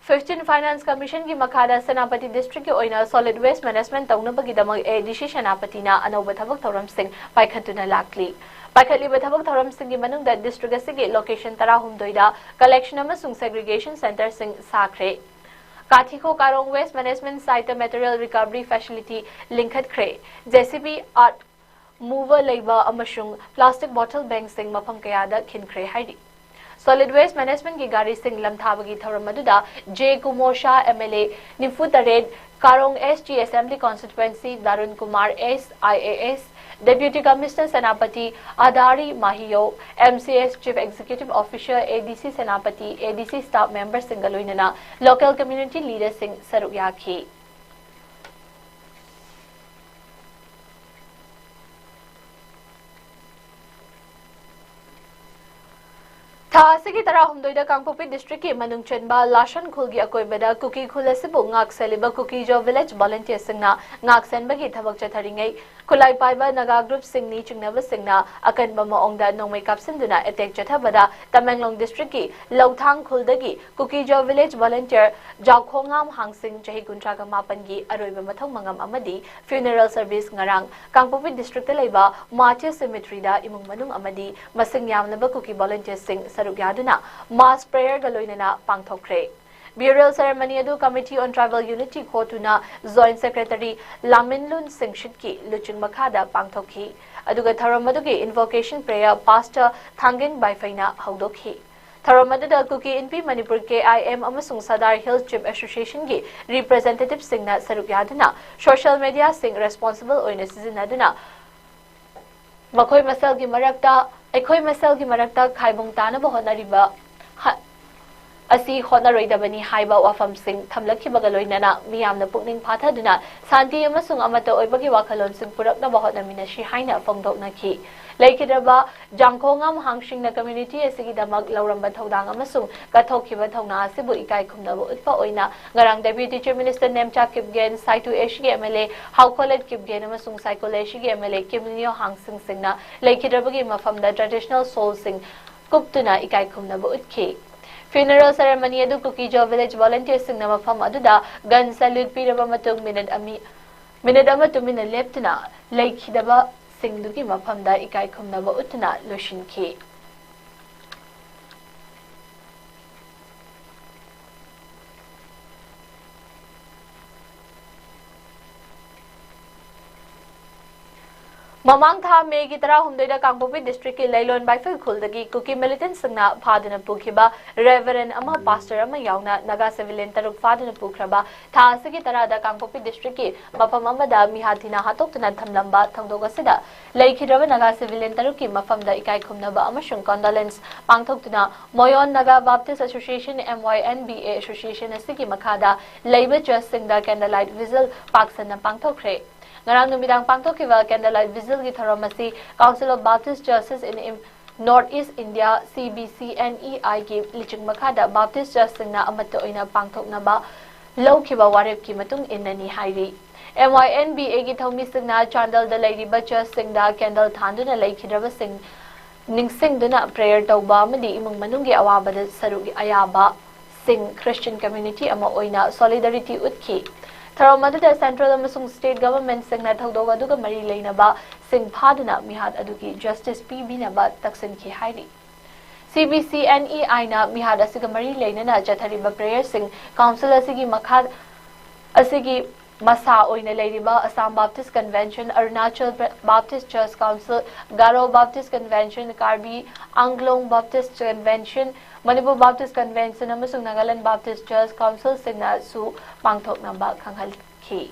Fifteen Finance Commission ꯒꯤ ꯃꯈꯥꯗ ꯁꯦꯅꯥꯄꯇꯤ district ꯀꯤ ꯑꯣꯏꯅ solid waste management ꯇꯧꯅꯕꯒꯤꯗꯃꯛ A D C ꯁꯦꯅꯥꯄꯇꯤꯅ ꯑꯅꯧꯕ ꯊꯕꯛ ꯊꯧꯔꯝꯁꯤꯡ ꯄꯥꯏꯈꯠꯇꯨꯅ ꯂꯥꯛꯂꯤ꯫ ꯄꯥꯏꯈꯠꯂꯤꯕ ꯊꯕꯛ ꯊꯧꯔꯝꯁꯤꯡꯒꯤ ꯃꯅꯨꯡꯗ district ꯑꯁꯤꯒꯤ location ꯇꯔꯥꯍꯨꯝꯗꯣꯏꯗ collection ꯑꯃꯁꯨꯡ segregation centre ꯁꯤꯡ ꯁꯥꯈ꯭ꯔꯦ꯫ ꯀꯥꯊꯤꯈꯣ ꯀꯥꯔꯣꯡ waste management site ꯇ material recovery facility ꯂꯤꯡꯈꯠꯈ꯭ꯔꯦ꯫ J C B, earth mover ꯂꯩꯕ ꯑꯃꯁꯨꯡ plastic bottle bank ꯁꯤꯡ ꯃꯐꯝ ꯀꯌꯥꯗ ꯈꯤꯟꯈ꯭ꯔꯦ ꯍꯥꯏꯔꯤ꯫ Solid waste management ꯀꯤ ꯒꯥꯔꯤꯁꯤꯡ ꯂꯝꯊꯥꯕꯒꯤ ꯊꯧꯔꯝ ꯑꯗꯨꯗ J ꯀꯨꯃꯣꯔ ꯁꯥ, M L A ꯅꯤꯐꯨ ꯇꯔꯦꯠ, ꯀꯥꯔꯣꯡ S T Assembly Constituency, ꯗꯥꯔꯨꯟ Kumar S, I A S, Deputy Commissioner Senapati, ꯑꯗꯥꯔꯤ ꯃꯥꯍꯤꯌꯣ, M C S Chief Executive Officer, A D C Senapati, A D C staff member ꯁꯤꯡꯒ ꯂꯣꯏꯅꯅ local community leader ꯁꯤꯡ ꯁꯔꯨꯛ ꯌꯥꯈꯤ꯫ ꯊꯥ ꯑꯁꯤꯒꯤ ꯇꯔꯥꯍꯨꯝꯗꯣꯏꯗ ꯀꯥꯡꯄꯣꯛꯄꯤ ꯗꯤꯁꯇ꯭ꯔꯤꯛꯀꯤ ꯃꯅꯨꯡ ꯆꯟꯕ ꯂꯥꯁꯟ ꯈꯨꯜꯒꯤ ꯑꯀꯣꯏꯕꯗ ꯀꯨꯀꯤ ꯈꯨꯜ ꯑꯁꯤꯕꯨ ꯉꯥꯛ ꯁꯦꯜꯂꯤꯕ ꯀꯨꯀꯤꯖꯣ ꯚꯤꯂꯦꯖ ꯚꯣꯂꯟꯇꯤꯌꯔꯁꯤꯡꯅ ꯉꯥꯛ ꯁꯦꯟꯕꯒꯤ ꯊꯕꯛ ꯆꯠꯊꯔꯤꯉꯩ, ꯈꯨꯠꯂꯥꯏ ꯄꯥꯏꯕ ꯅꯥꯒꯥ ꯒ꯭ꯔꯨꯞꯁꯤꯡꯅꯤ ꯆꯤꯡꯅꯕꯁꯤꯡꯅ ꯑꯀꯟꯕ ꯃꯑꯣꯡꯗ ꯅꯣꯡꯃꯩ ꯀꯥꯞꯁꯤꯟꯗꯨꯅ ꯑꯦꯇꯦꯛ ꯆꯠꯊꯕꯗ ꯇꯃꯦꯡꯂꯣꯡ ꯗꯤꯁꯇ꯭ꯔꯤꯛꯀꯤ ꯂꯧꯊꯥꯡ ꯈꯨꯜꯗꯒꯤ ꯀꯨꯀꯤꯖꯣ ꯚꯤꯂꯦꯖ ꯚꯣꯂꯟꯇꯤꯌꯔ ꯖꯥꯎꯈꯣꯉꯥꯝ ꯍꯥꯡꯁꯤꯡ ꯆꯍꯤ ꯀꯨꯟꯊ꯭ꯔꯥꯒ ꯃꯥꯄꯟꯒꯤ ꯑꯔꯣꯏꯕ ꯃꯊꯧ ꯃꯉꯝ ꯑꯃꯗꯤ ꯐ꯭ꯌꯨꯅꯔꯦꯜ ꯁꯔꯚꯤꯁ ꯉꯔꯥꯡ ꯀꯥꯡꯄꯣꯛꯄꯤ ꯗꯤꯁꯇ꯭ꯔꯤꯛꯇ ꯂꯩꯕ ꯃꯥꯔꯇꯤꯌꯔ ꯁꯤꯃꯤꯇ꯭ꯔꯤꯗ ꯏꯃꯨꯡ ꯃꯅꯨꯡ ꯑꯃꯗꯤ ꯃꯁꯤꯡ ꯌꯥꯝꯂꯕ ꯀꯨꯀꯤ ꯚꯣꯂꯟꯇꯤꯌꯔꯁꯤꯡ ꯁꯔꯨꯛ ꯌꯥꯗꯨꯅ ꯃꯥꯁ ꯄ꯭ꯔꯦꯌꯔꯒ ꯂꯣꯏꯅꯅ ꯄꯥꯡꯊꯣꯛꯈ꯭ꯔꯦ꯫ Burial ceremony ꯑꯗꯨ Committee on Tribal Unity ꯈꯣꯇꯨꯅ Joint Secretary ꯂꯥꯃꯤꯟꯂꯨꯟ ꯁꯤꯡꯁꯤꯠꯀꯤ ꯂꯨꯆꯤꯡ ꯃꯈꯥꯗ ꯄꯥꯡꯊꯣꯛꯈꯤ꯫ ꯑꯗꯨꯒ ꯊꯧꯔꯝ ꯑꯗꯨꯒꯤ invocation prayer Pastor ꯊꯥꯡꯒꯤꯟ ꯕꯥꯏꯐꯩꯅ ꯍꯧꯗꯣꯛꯈꯤ꯫ ꯊꯧꯔꯝ ꯑꯗꯨꯗ ꯀꯨꯀꯤ ꯏꯟꯄꯤ ꯃꯅꯤꯄꯨꯔ ꯀꯦ ꯑꯥꯏ ꯑꯦꯝ ꯑꯃꯁꯨꯡ ꯁꯔꯗꯥꯔ ꯍꯤꯜꯁ ꯆꯤꯐ ꯑꯦꯁꯣꯁꯤꯌꯦꯁꯟꯒꯤ ꯔꯤꯄ꯭ꯔꯖꯦꯟꯇꯦꯇꯤꯚꯁꯤꯡꯅ ꯁꯔꯨꯛ ꯌꯥꯗꯨꯅ ꯁꯣꯁꯤꯌꯦꯜ ꯃꯤꯗꯤꯌꯥꯁꯤꯡ ꯔꯦꯁꯄꯣꯟꯁꯤꯕꯜ ꯑꯣꯏꯅ ꯁꯤꯖꯤꯟꯅꯗꯨꯅ ꯃꯈꯣꯏ ꯃꯁꯦꯜꯒꯤ ꯃꯔꯛꯇ, ꯑꯩꯈꯣꯏ ꯃꯁꯦꯜꯒꯤ ꯃꯔꯛꯇ ꯈꯥꯏꯕꯨꯡ ꯇꯥꯅꯕ ꯍꯣꯠꯅꯔꯤꯕ ꯍ-, ꯑꯁꯤ ꯍꯣꯠꯅꯔꯣꯏꯗꯕꯅꯤ ꯍꯥꯏꯕ ꯋꯥꯐꯝꯁꯤꯡ ꯊꯝꯂꯛꯈꯤꯕꯒ ꯂꯣꯏꯅꯅ ꯃꯤꯌꯥꯝꯅ ꯄꯨꯛꯅꯤꯡ ꯐꯥꯊꯗꯨꯅ ꯁꯥꯟꯇꯤ ꯑꯃꯁꯨꯡ ꯑꯃꯠꯇ ꯑꯣꯏꯕꯒꯤ ꯋꯥꯈꯜꯂꯣꯟꯁꯤꯡ ꯄꯨꯔꯛꯅꯕ ꯍꯣꯠꯅꯃꯤꯟꯅꯁꯤ ꯍꯥꯏꯅ ꯐꯣꯡꯗꯣꯛꯅꯈꯤ꯫ ꯂꯩꯈꯤꯗ꯭ꯔꯕ ꯖꯥꯡꯈꯣꯉꯝ ꯍꯥꯡꯁꯤꯡꯅ ꯀꯝꯃ꯭ꯌꯨꯅꯤꯇꯤ ꯑꯁꯤꯒꯤꯗꯃꯛ ꯂꯧꯔꯝꯕ ꯊꯧꯗꯥꯡ ꯑꯃꯁꯨꯡ ꯀꯠꯊꯣꯛꯈꯤꯕ ꯊꯧꯅꯥ ꯑꯁꯤꯕꯨ ꯏꯀꯥꯏ ꯈꯨꯝꯅꯕ ꯎꯠꯄ ꯑꯣꯏꯅ ꯉꯔꯥꯡ Deputy Chief Minister Nemcha Kipgen, Saitu ꯑꯦꯁꯤꯒꯤ M L A Haokholet Kipgen ꯑꯃꯁꯨꯡ ꯁꯥꯏꯀꯣꯜ ꯑꯦꯁꯤꯒꯤ ꯑꯦꯝ ꯑꯦꯜ ꯑꯦ ꯀꯤꯝꯂꯤꯌꯣ ꯍꯥꯡꯁꯤꯡꯁꯤꯡꯅ ꯂꯩꯈꯤꯗ꯭ꯔꯕꯒꯤ ꯃꯐꯝꯗ traditional ꯁꯣꯜꯁꯤꯡ ꯀꯨꯞꯇꯨꯅ ꯏꯀꯥꯏ ꯈꯨꯝꯅꯕ ꯎꯠꯈꯤ꯫ Funeral ceremony ꯑꯗꯨ ꯀꯨꯀꯤꯖꯣ ꯚꯤꯂꯦꯖ ꯚꯣꯂꯟꯇꯤꯌꯔꯁꯤꯡꯅ ꯃꯐꯝ ꯑꯗꯨꯗ gun salute ꯄꯤꯔꯕ ꯃꯇꯨꯡ ꯃꯤꯅꯤꯠ ꯑꯃ, ꯃꯤꯅꯤꯠ ꯑꯃ ꯇꯨꯃꯤꯟꯅ ꯂꯦꯞꯇꯨꯅ ꯂꯩꯈꯤꯗꯕꯁꯤꯡꯗꯨꯒꯤ ꯃꯐꯝꯗ ꯏꯀꯥꯏ ꯈꯨꯝꯅꯕ ꯎꯠꯇꯨꯅ ꯂꯣꯏꯁꯤꯟꯈꯤ꯫ ꯃꯃꯥꯡ ꯊꯥ ꯃꯦꯒꯤ ꯇꯔꯥꯍꯨꯝꯗꯣꯏꯗ ꯀꯥꯡꯄꯣꯛꯄꯤ ꯗꯤꯁꯇ꯭ꯔꯤꯛꯀꯤ ꯂꯩꯂꯣꯟ ꯕꯥꯏꯐꯩ ꯈꯨꯜꯗꯒꯤ ꯀꯨꯀꯤ ꯃꯤꯂꯤꯇꯦꯟꯠꯁꯤꯡꯅ ꯐꯥꯗꯨꯅ ꯄꯨꯈꯤꯕ ꯔꯦꯚꯔꯦꯟ ꯑꯃ, ꯄꯥꯁꯇꯔ ꯑꯃ ꯌꯥꯎꯅ ꯅꯥꯒꯥ ꯁꯤꯚꯤꯂꯤꯌꯟ ꯇꯔꯨꯛ ꯐꯥꯗꯨꯅ ꯄꯨꯈ꯭ꯔꯕ ꯊꯥ ꯑꯁꯤꯒꯤ ꯇꯔꯥꯗ ꯀꯥꯡꯄꯣꯛꯄꯤ ꯗꯤꯁꯇ꯭ꯔꯤꯛꯀꯤ ꯃꯐꯝ ꯑꯃꯗ ꯃꯤꯍꯥꯠ ꯊꯤꯅ ꯍꯥꯠꯇꯣꯛꯇꯨꯅ ꯊꯝꯂꯝꯕ ꯊꯧꯗꯣꯛ ꯑꯁꯤꯗ ꯂꯩꯈꯤꯗ꯭ꯔꯕ ꯅꯥꯒꯥ ꯁꯤꯚꯤꯂꯤꯌꯟ ꯇꯔꯨꯛꯀꯤ ꯃꯐꯝꯗ ꯏꯀꯥꯏ ꯈꯨꯝꯅꯕ ꯑꯃꯁꯨꯡ condolence ꯄꯥꯡꯊꯣꯛꯇꯨꯅ Moyon Naga Baptist association, M Y N B A, association ꯑꯁꯤꯒꯤ ꯃꯈꯥꯗ ꯂꯩꯕ ꯆꯔꯆꯁꯤꯡꯗ candlelight vigil ꯄꯥꯛ ꯁꯟꯅ ꯄꯥꯡꯊꯣꯛꯈ꯭ꯔꯦ꯫ ꯉꯔꯥꯡ ꯅꯨꯃꯤꯗꯥꯡ ꯄꯥꯡꯊꯣꯛꯈꯤꯕ candlelight vigilꯒꯤ ꯊꯧꯔꯝ ꯑꯁꯤ Council of Baptist Churches in Im-, North East India, C B C N E I ꯒꯤ ꯂꯨꯆꯤꯡ ꯃꯈꯥꯗ Baptist Churchꯁꯤꯡꯅ ꯑꯃꯠꯇ ꯑꯣꯏꯅ ꯄꯥꯡꯊꯣꯛꯅꯕ ꯂꯧꯈꯤꯕ ꯋꯥꯔꯦꯞꯀꯤ ꯃꯇꯨꯡ ꯏꯟꯅꯅꯤ ꯍꯥꯏꯔꯤ꯫ M Y N B Aꯒꯤ ꯊꯧꯃꯤꯁꯤꯡꯅ ꯆꯥꯟꯗꯦꯜꯗ ꯂꯩꯔꯤꯕ churchꯁꯤꯡꯗ candle ꯊꯥꯟꯗꯨꯅ ꯂꯩꯈꯤꯗ꯭ꯔꯕꯁꯤꯡ ꯅꯤꯡꯁꯤꯡꯗꯨꯅ prayer ꯇꯧꯕ ꯑꯃꯗꯤ ꯏꯃꯨꯡ ꯃꯅꯨꯡꯒꯤ ꯑꯋꯥꯕꯗ ꯁꯔꯨꯛ ꯑꯌꯥꯕ ꯁꯤꯡ Christian community ꯑꯃ ꯑꯣꯏꯅ solidarity ꯎꯠꯈꯤ꯫ ꯊꯧꯔꯝ ꯑꯗꯨꯗ central ꯑꯃꯁꯨꯡ state governmentꯁꯤꯡꯅ ꯊꯧꯗꯣꯛ ꯑꯗꯨꯒ ꯃꯔꯤ ꯂꯩꯅꯕ ꯁꯤꯡ ꯐꯥꯗꯨꯅ ꯃꯤꯍꯥꯠ ꯑꯗꯨꯒꯤ justice ꯄꯤꯕꯤꯅꯕ ꯇꯛꯁꯤꯟꯈꯤ ꯍꯥꯏꯔꯤ꯫ C B C N E Iꯅ ꯃꯤꯍꯥꯠ ꯑꯁꯤꯒ ꯃꯔꯤ ꯂꯩꯅꯅ ꯆꯠꯊꯔꯤꯕ prayerꯁꯤꯡ council ꯑꯁꯤꯒꯤ ꯃꯈꯥ ꯑꯁꯤꯒꯤ ꯃꯁꯥ ꯑꯣꯏꯅ ꯂꯩꯔꯤꯕ Assam Baptist Convention, Arunachal Baptist Church Council, Garo Baptist Convention, Karbi Anglong Baptist Convention, Manipur Baptist Convention ꯑꯃꯁꯨꯡ Nagaland Baptist Church Councilꯁꯤꯡꯅꯁꯨ ꯄꯥꯡꯊꯣꯛꯅꯕ ꯈꯪꯍꯟꯈꯤ꯫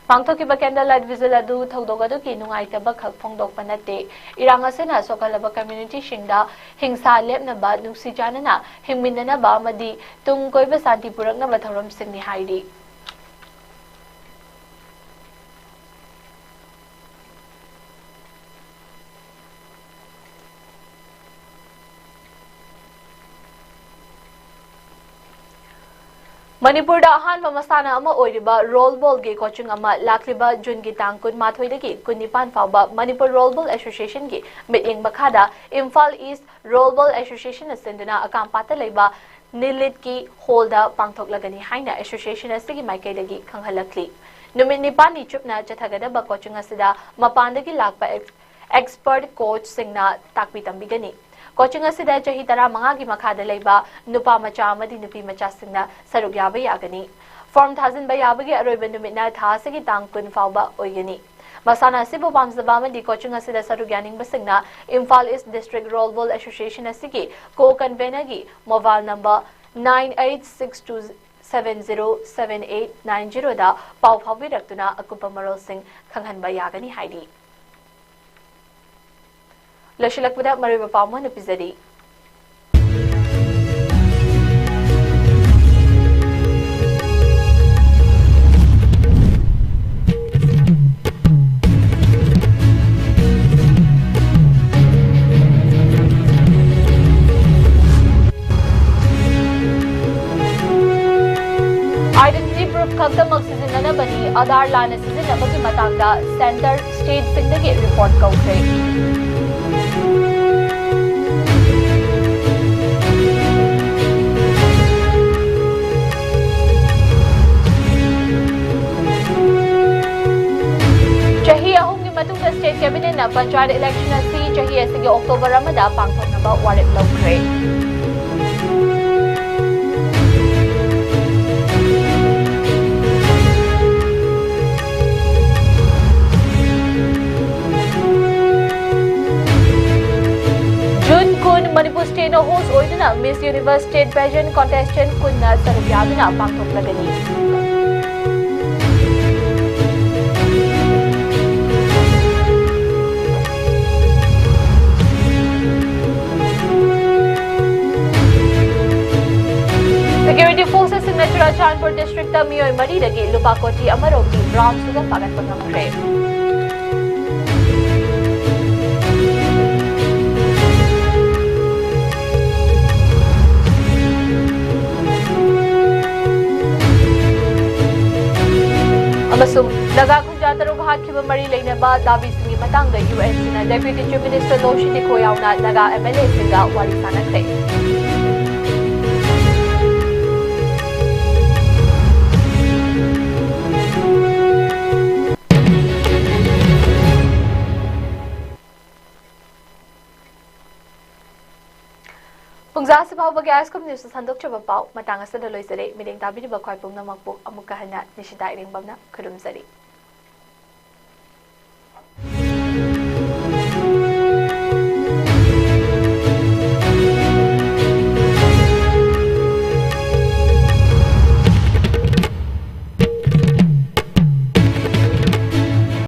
ꯄꯥꯡꯊꯣꯛꯈꯤꯕ candle light vigil ꯑꯗꯨ ꯊꯧꯗꯣꯛ ꯑꯗꯨꯒꯤ ꯅꯨꯡꯉꯥꯏꯇꯕ ꯈꯛ ꯐꯣꯡꯗꯣꯛꯄ ꯅꯠꯇꯦ, ꯏꯔꯥꯡ ꯑꯁꯤꯅ ꯁꯣꯛꯍꯜꯂꯕ communityꯁꯤꯡꯗ ꯍꯤꯡꯁꯥ ꯂꯦꯞꯅꯕ, ꯅꯨꯡꯁꯤ ꯆꯥꯟꯅꯅ ꯍꯤꯡꯃꯤꯟꯅꯅꯕ ꯑꯃꯗꯤ ꯇꯨꯡ ꯀꯣꯏꯕ ꯁꯥꯟꯇꯤ ꯄꯨꯔꯛꯅꯕ ꯊꯧꯔꯝꯁꯤꯡꯅꯤ ꯍꯥꯏꯔꯤ꯫ ꯃꯅꯤꯄꯨꯔꯗ ꯑꯍꯥꯟꯕ ꯃꯁꯥꯟꯅ ꯑꯃ ꯑꯣꯏꯔꯤꯕ rollerballꯒꯤ coaching ꯑꯃ ꯂꯥꯛꯂꯤꯕ Juneꯒꯤ ꯇꯥꯡ ꯀꯨꯟꯃꯥꯊꯣꯏꯗꯒꯤ ꯀꯨꯟꯅꯤꯄꯥꯟ ꯐꯥꯎꯕ Manipur Rollerball Associationꯒꯤ ꯃꯤꯠꯌꯦꯡ ꯃꯈꯥꯗ Imphal East Rollerball Associationꯅ ꯁꯤꯟꯗꯨꯅ ꯑꯀꯥꯝꯄꯥꯠꯇ ꯂꯩꯕ ꯅꯤꯂꯤꯠꯀꯤ hallꯗ ꯄꯥꯡꯊꯣꯛꯂꯒꯅꯤ ꯍꯥꯏꯅ association ꯑꯁꯤꯒꯤ ꯃꯥꯏꯀꯩꯗꯒꯤ ꯈꯪꯍꯜꯂꯛꯂꯤ꯫ ꯅꯨꯃꯤꯠ ꯅꯤꯄꯥꯟꯅꯤ ꯆꯨꯞꯅ ꯆꯠꯊꯒꯗꯕ coaching ꯑꯁꯤꯗ ꯃꯄꯥꯟꯗꯒꯤ ꯂꯥꯛꯄ ex-, expert coachꯁꯤꯡꯅ ꯇꯥꯛꯄꯤ ꯇꯝꯕꯤꯒꯅꯤ꯫ Coaching ꯑꯁꯤꯗ ꯆꯍꯤ ꯇꯔꯥꯃꯉꯥꯒꯤ ꯃꯈꯥꯗ ꯂꯩꯕ ꯅꯨꯄꯥ ꯃꯆꯥ ꯑꯃꯗꯤ ꯅꯨꯄꯤ ꯃꯆꯥꯁꯤꯡꯅ ꯁꯔꯨꯛ ꯌꯥꯕ ꯌꯥꯒꯅꯤ꯫ Form ꯊꯥꯖꯤꯟꯕ ꯌꯥꯕꯒꯤ ꯑꯔꯣꯏꯕ ꯅꯨꯃꯤꯠꯅ ꯊꯥ ꯑꯁꯤꯒꯤ ꯇꯥꯡ ꯀꯨꯟ ꯐꯥꯎꯕ ꯑꯣꯏꯒꯅꯤ꯫ ꯃꯁꯥꯟꯅ ꯑꯁꯤꯕꯨ ꯄꯥꯝꯖꯕ ꯑꯃꯗꯤ coaching ꯑꯁꯤꯗ ꯁꯔꯨꯛ ꯌꯥꯅꯤꯡꯕꯁꯤꯡꯅ Imphal East District Rollerball Association ꯑꯁꯤꯒꯤ co-convenorꯒꯤ mobile number nine eight six two seven zero seven eight nine zeroꯗ ꯄꯥꯎ ꯐꯥꯎꯕꯤꯔꯛꯇꯨꯅ ꯑꯀꯨꯞꯄ ꯃꯔꯣꯜꯁꯤꯡ ꯈꯪꯍꯟꯕ ꯌꯥꯒꯅꯤ ꯍꯥꯏꯔꯤ꯫ ꯂꯣꯏꯁꯤꯜꯂꯛꯄꯗ ꯃꯔꯨꯑꯣꯏꯕ ꯄꯥꯎ ꯑꯃ ꯄꯤꯖꯔꯤ꯫ Identity proof ꯈꯛꯇꯃꯛ ꯁꯤꯖꯤꯟꯅꯅꯕꯅꯤ, ꯑꯥꯙꯥꯔ ꯂꯥꯟꯅ ꯁꯤꯖꯤꯟꯅꯕꯒꯤ ꯃꯇꯥꯡꯗ ꯁꯦꯟꯇꯔ ꯁ꯭ꯇꯦꯠꯁꯤꯡꯗꯒꯤ ꯔꯤꯄꯣꯔꯠ ꯀꯧꯈ꯭ꯔꯦ꯫ ꯆꯍꯤ ꯑꯍꯨꯝꯒꯤ ꯃꯇꯨꯡꯗ ꯁ꯭ꯇꯦꯠ ꯀꯦꯕꯤꯅꯦꯠꯅ ꯄꯟꯆꯥꯌꯠ ꯏꯂꯦꯛꯁꯟ ꯑꯁꯤ ꯆꯍꯤ ꯑꯁꯤꯒꯤ ꯑꯣꯛꯇꯣꯕꯔ ꯑꯃꯗ ꯄꯥꯡꯊꯣꯛꯅꯕ ꯋꯥꯔꯦꯞ ꯂꯧꯈ꯭ꯔꯦ꯫ ꯖꯨꯟ ꯀꯨꯟ, ꯃꯅꯤꯄꯨꯔ ꯁ꯭ꯇꯦꯠꯅ ꯍꯣꯁ ꯑꯣꯏꯗꯨꯅ ꯃꯤꯁ ꯌꯨꯅꯤꯚꯔꯁ ꯁ꯭ꯇꯦꯠ ꯄꯦꯖꯦꯟ ꯀꯣꯟꯇꯦꯁꯇꯦꯟꯠ ꯀꯨꯟꯅ ꯁꯔꯨꯛ ꯌꯥꯗꯨꯅ ꯄꯥꯡꯊꯣꯛꯂꯒꯅꯤ꯫ ꯁꯦꯀ꯭ꯌꯨꯔꯤꯇꯤ ꯐꯣꯔꯁꯦꯁꯁꯤꯡꯅ ꯆꯨꯔꯥꯆꯥꯟꯄꯨꯔ ꯗꯤꯁꯇ꯭ꯔꯤꯛꯇ ꯃꯤꯑꯣꯏ ꯃꯔꯤꯗꯒꯤ ꯂꯨꯄꯥ ꯀꯣꯇꯤ ꯑꯃꯔꯣꯝꯒꯤ ꯕ꯭ꯔꯥꯎꯟ ꯁꯨꯒꯔ ꯐꯥꯒꯠꯄ ꯉꯝꯈ꯭ꯔꯦ꯫ ꯑꯃꯁꯨꯡ ꯅꯥꯒꯥ ꯈꯨꯟꯖꯥ ꯇꯔꯨꯛ ꯍꯥꯠꯈꯤꯕ ꯃꯔꯤ ꯂꯩꯅꯕ ꯗꯥꯕꯤꯁꯤꯡꯒꯤ ꯃꯇꯥꯡꯗ ꯌꯨ ꯑꯦꯟ ꯁꯤꯅ ꯗꯦꯄ꯭ꯌꯨꯇꯤ ꯆꯤꯐ ꯃꯤꯅꯤꯁꯇꯔ ꯂꯣ ꯁꯤꯗꯤꯈꯣ ꯌꯥꯎꯅ ꯅꯥꯒꯥ ꯑꯦꯝ ꯑꯦꯜ ꯑꯦꯁꯤꯡꯒ ꯋꯥꯔꯤ ꯁꯥꯟꯅꯈ꯭ꯔꯦ꯫ ꯄꯨꯡꯖꯥ ꯑꯁꯤ ꯐꯥꯎꯕꯒꯤ ꯑꯥꯏ ꯑꯦꯁ ꯀꯝ ꯅ꯭ꯌꯨꯁꯇ ꯁꯟꯗꯣꯛꯆꯕ ꯄꯥꯎ ꯃꯇꯥꯡ ꯑꯁꯤꯗ ꯂꯣꯏꯖꯔꯦ꯫ ꯃꯤꯠꯌꯦꯡ ꯇꯥꯕꯤꯔꯤꯕ ꯈ꯭ꯋꯥꯏ ꯄꯨꯝꯅꯃꯛꯄꯨ ꯑꯃꯨꯛꯀ ꯍꯟꯅ ꯅꯤꯁꯤꯇꯥ ꯏꯔꯦꯡꯕꯝꯅ ꯈꯨꯔꯨꯝꯖꯔꯤ꯫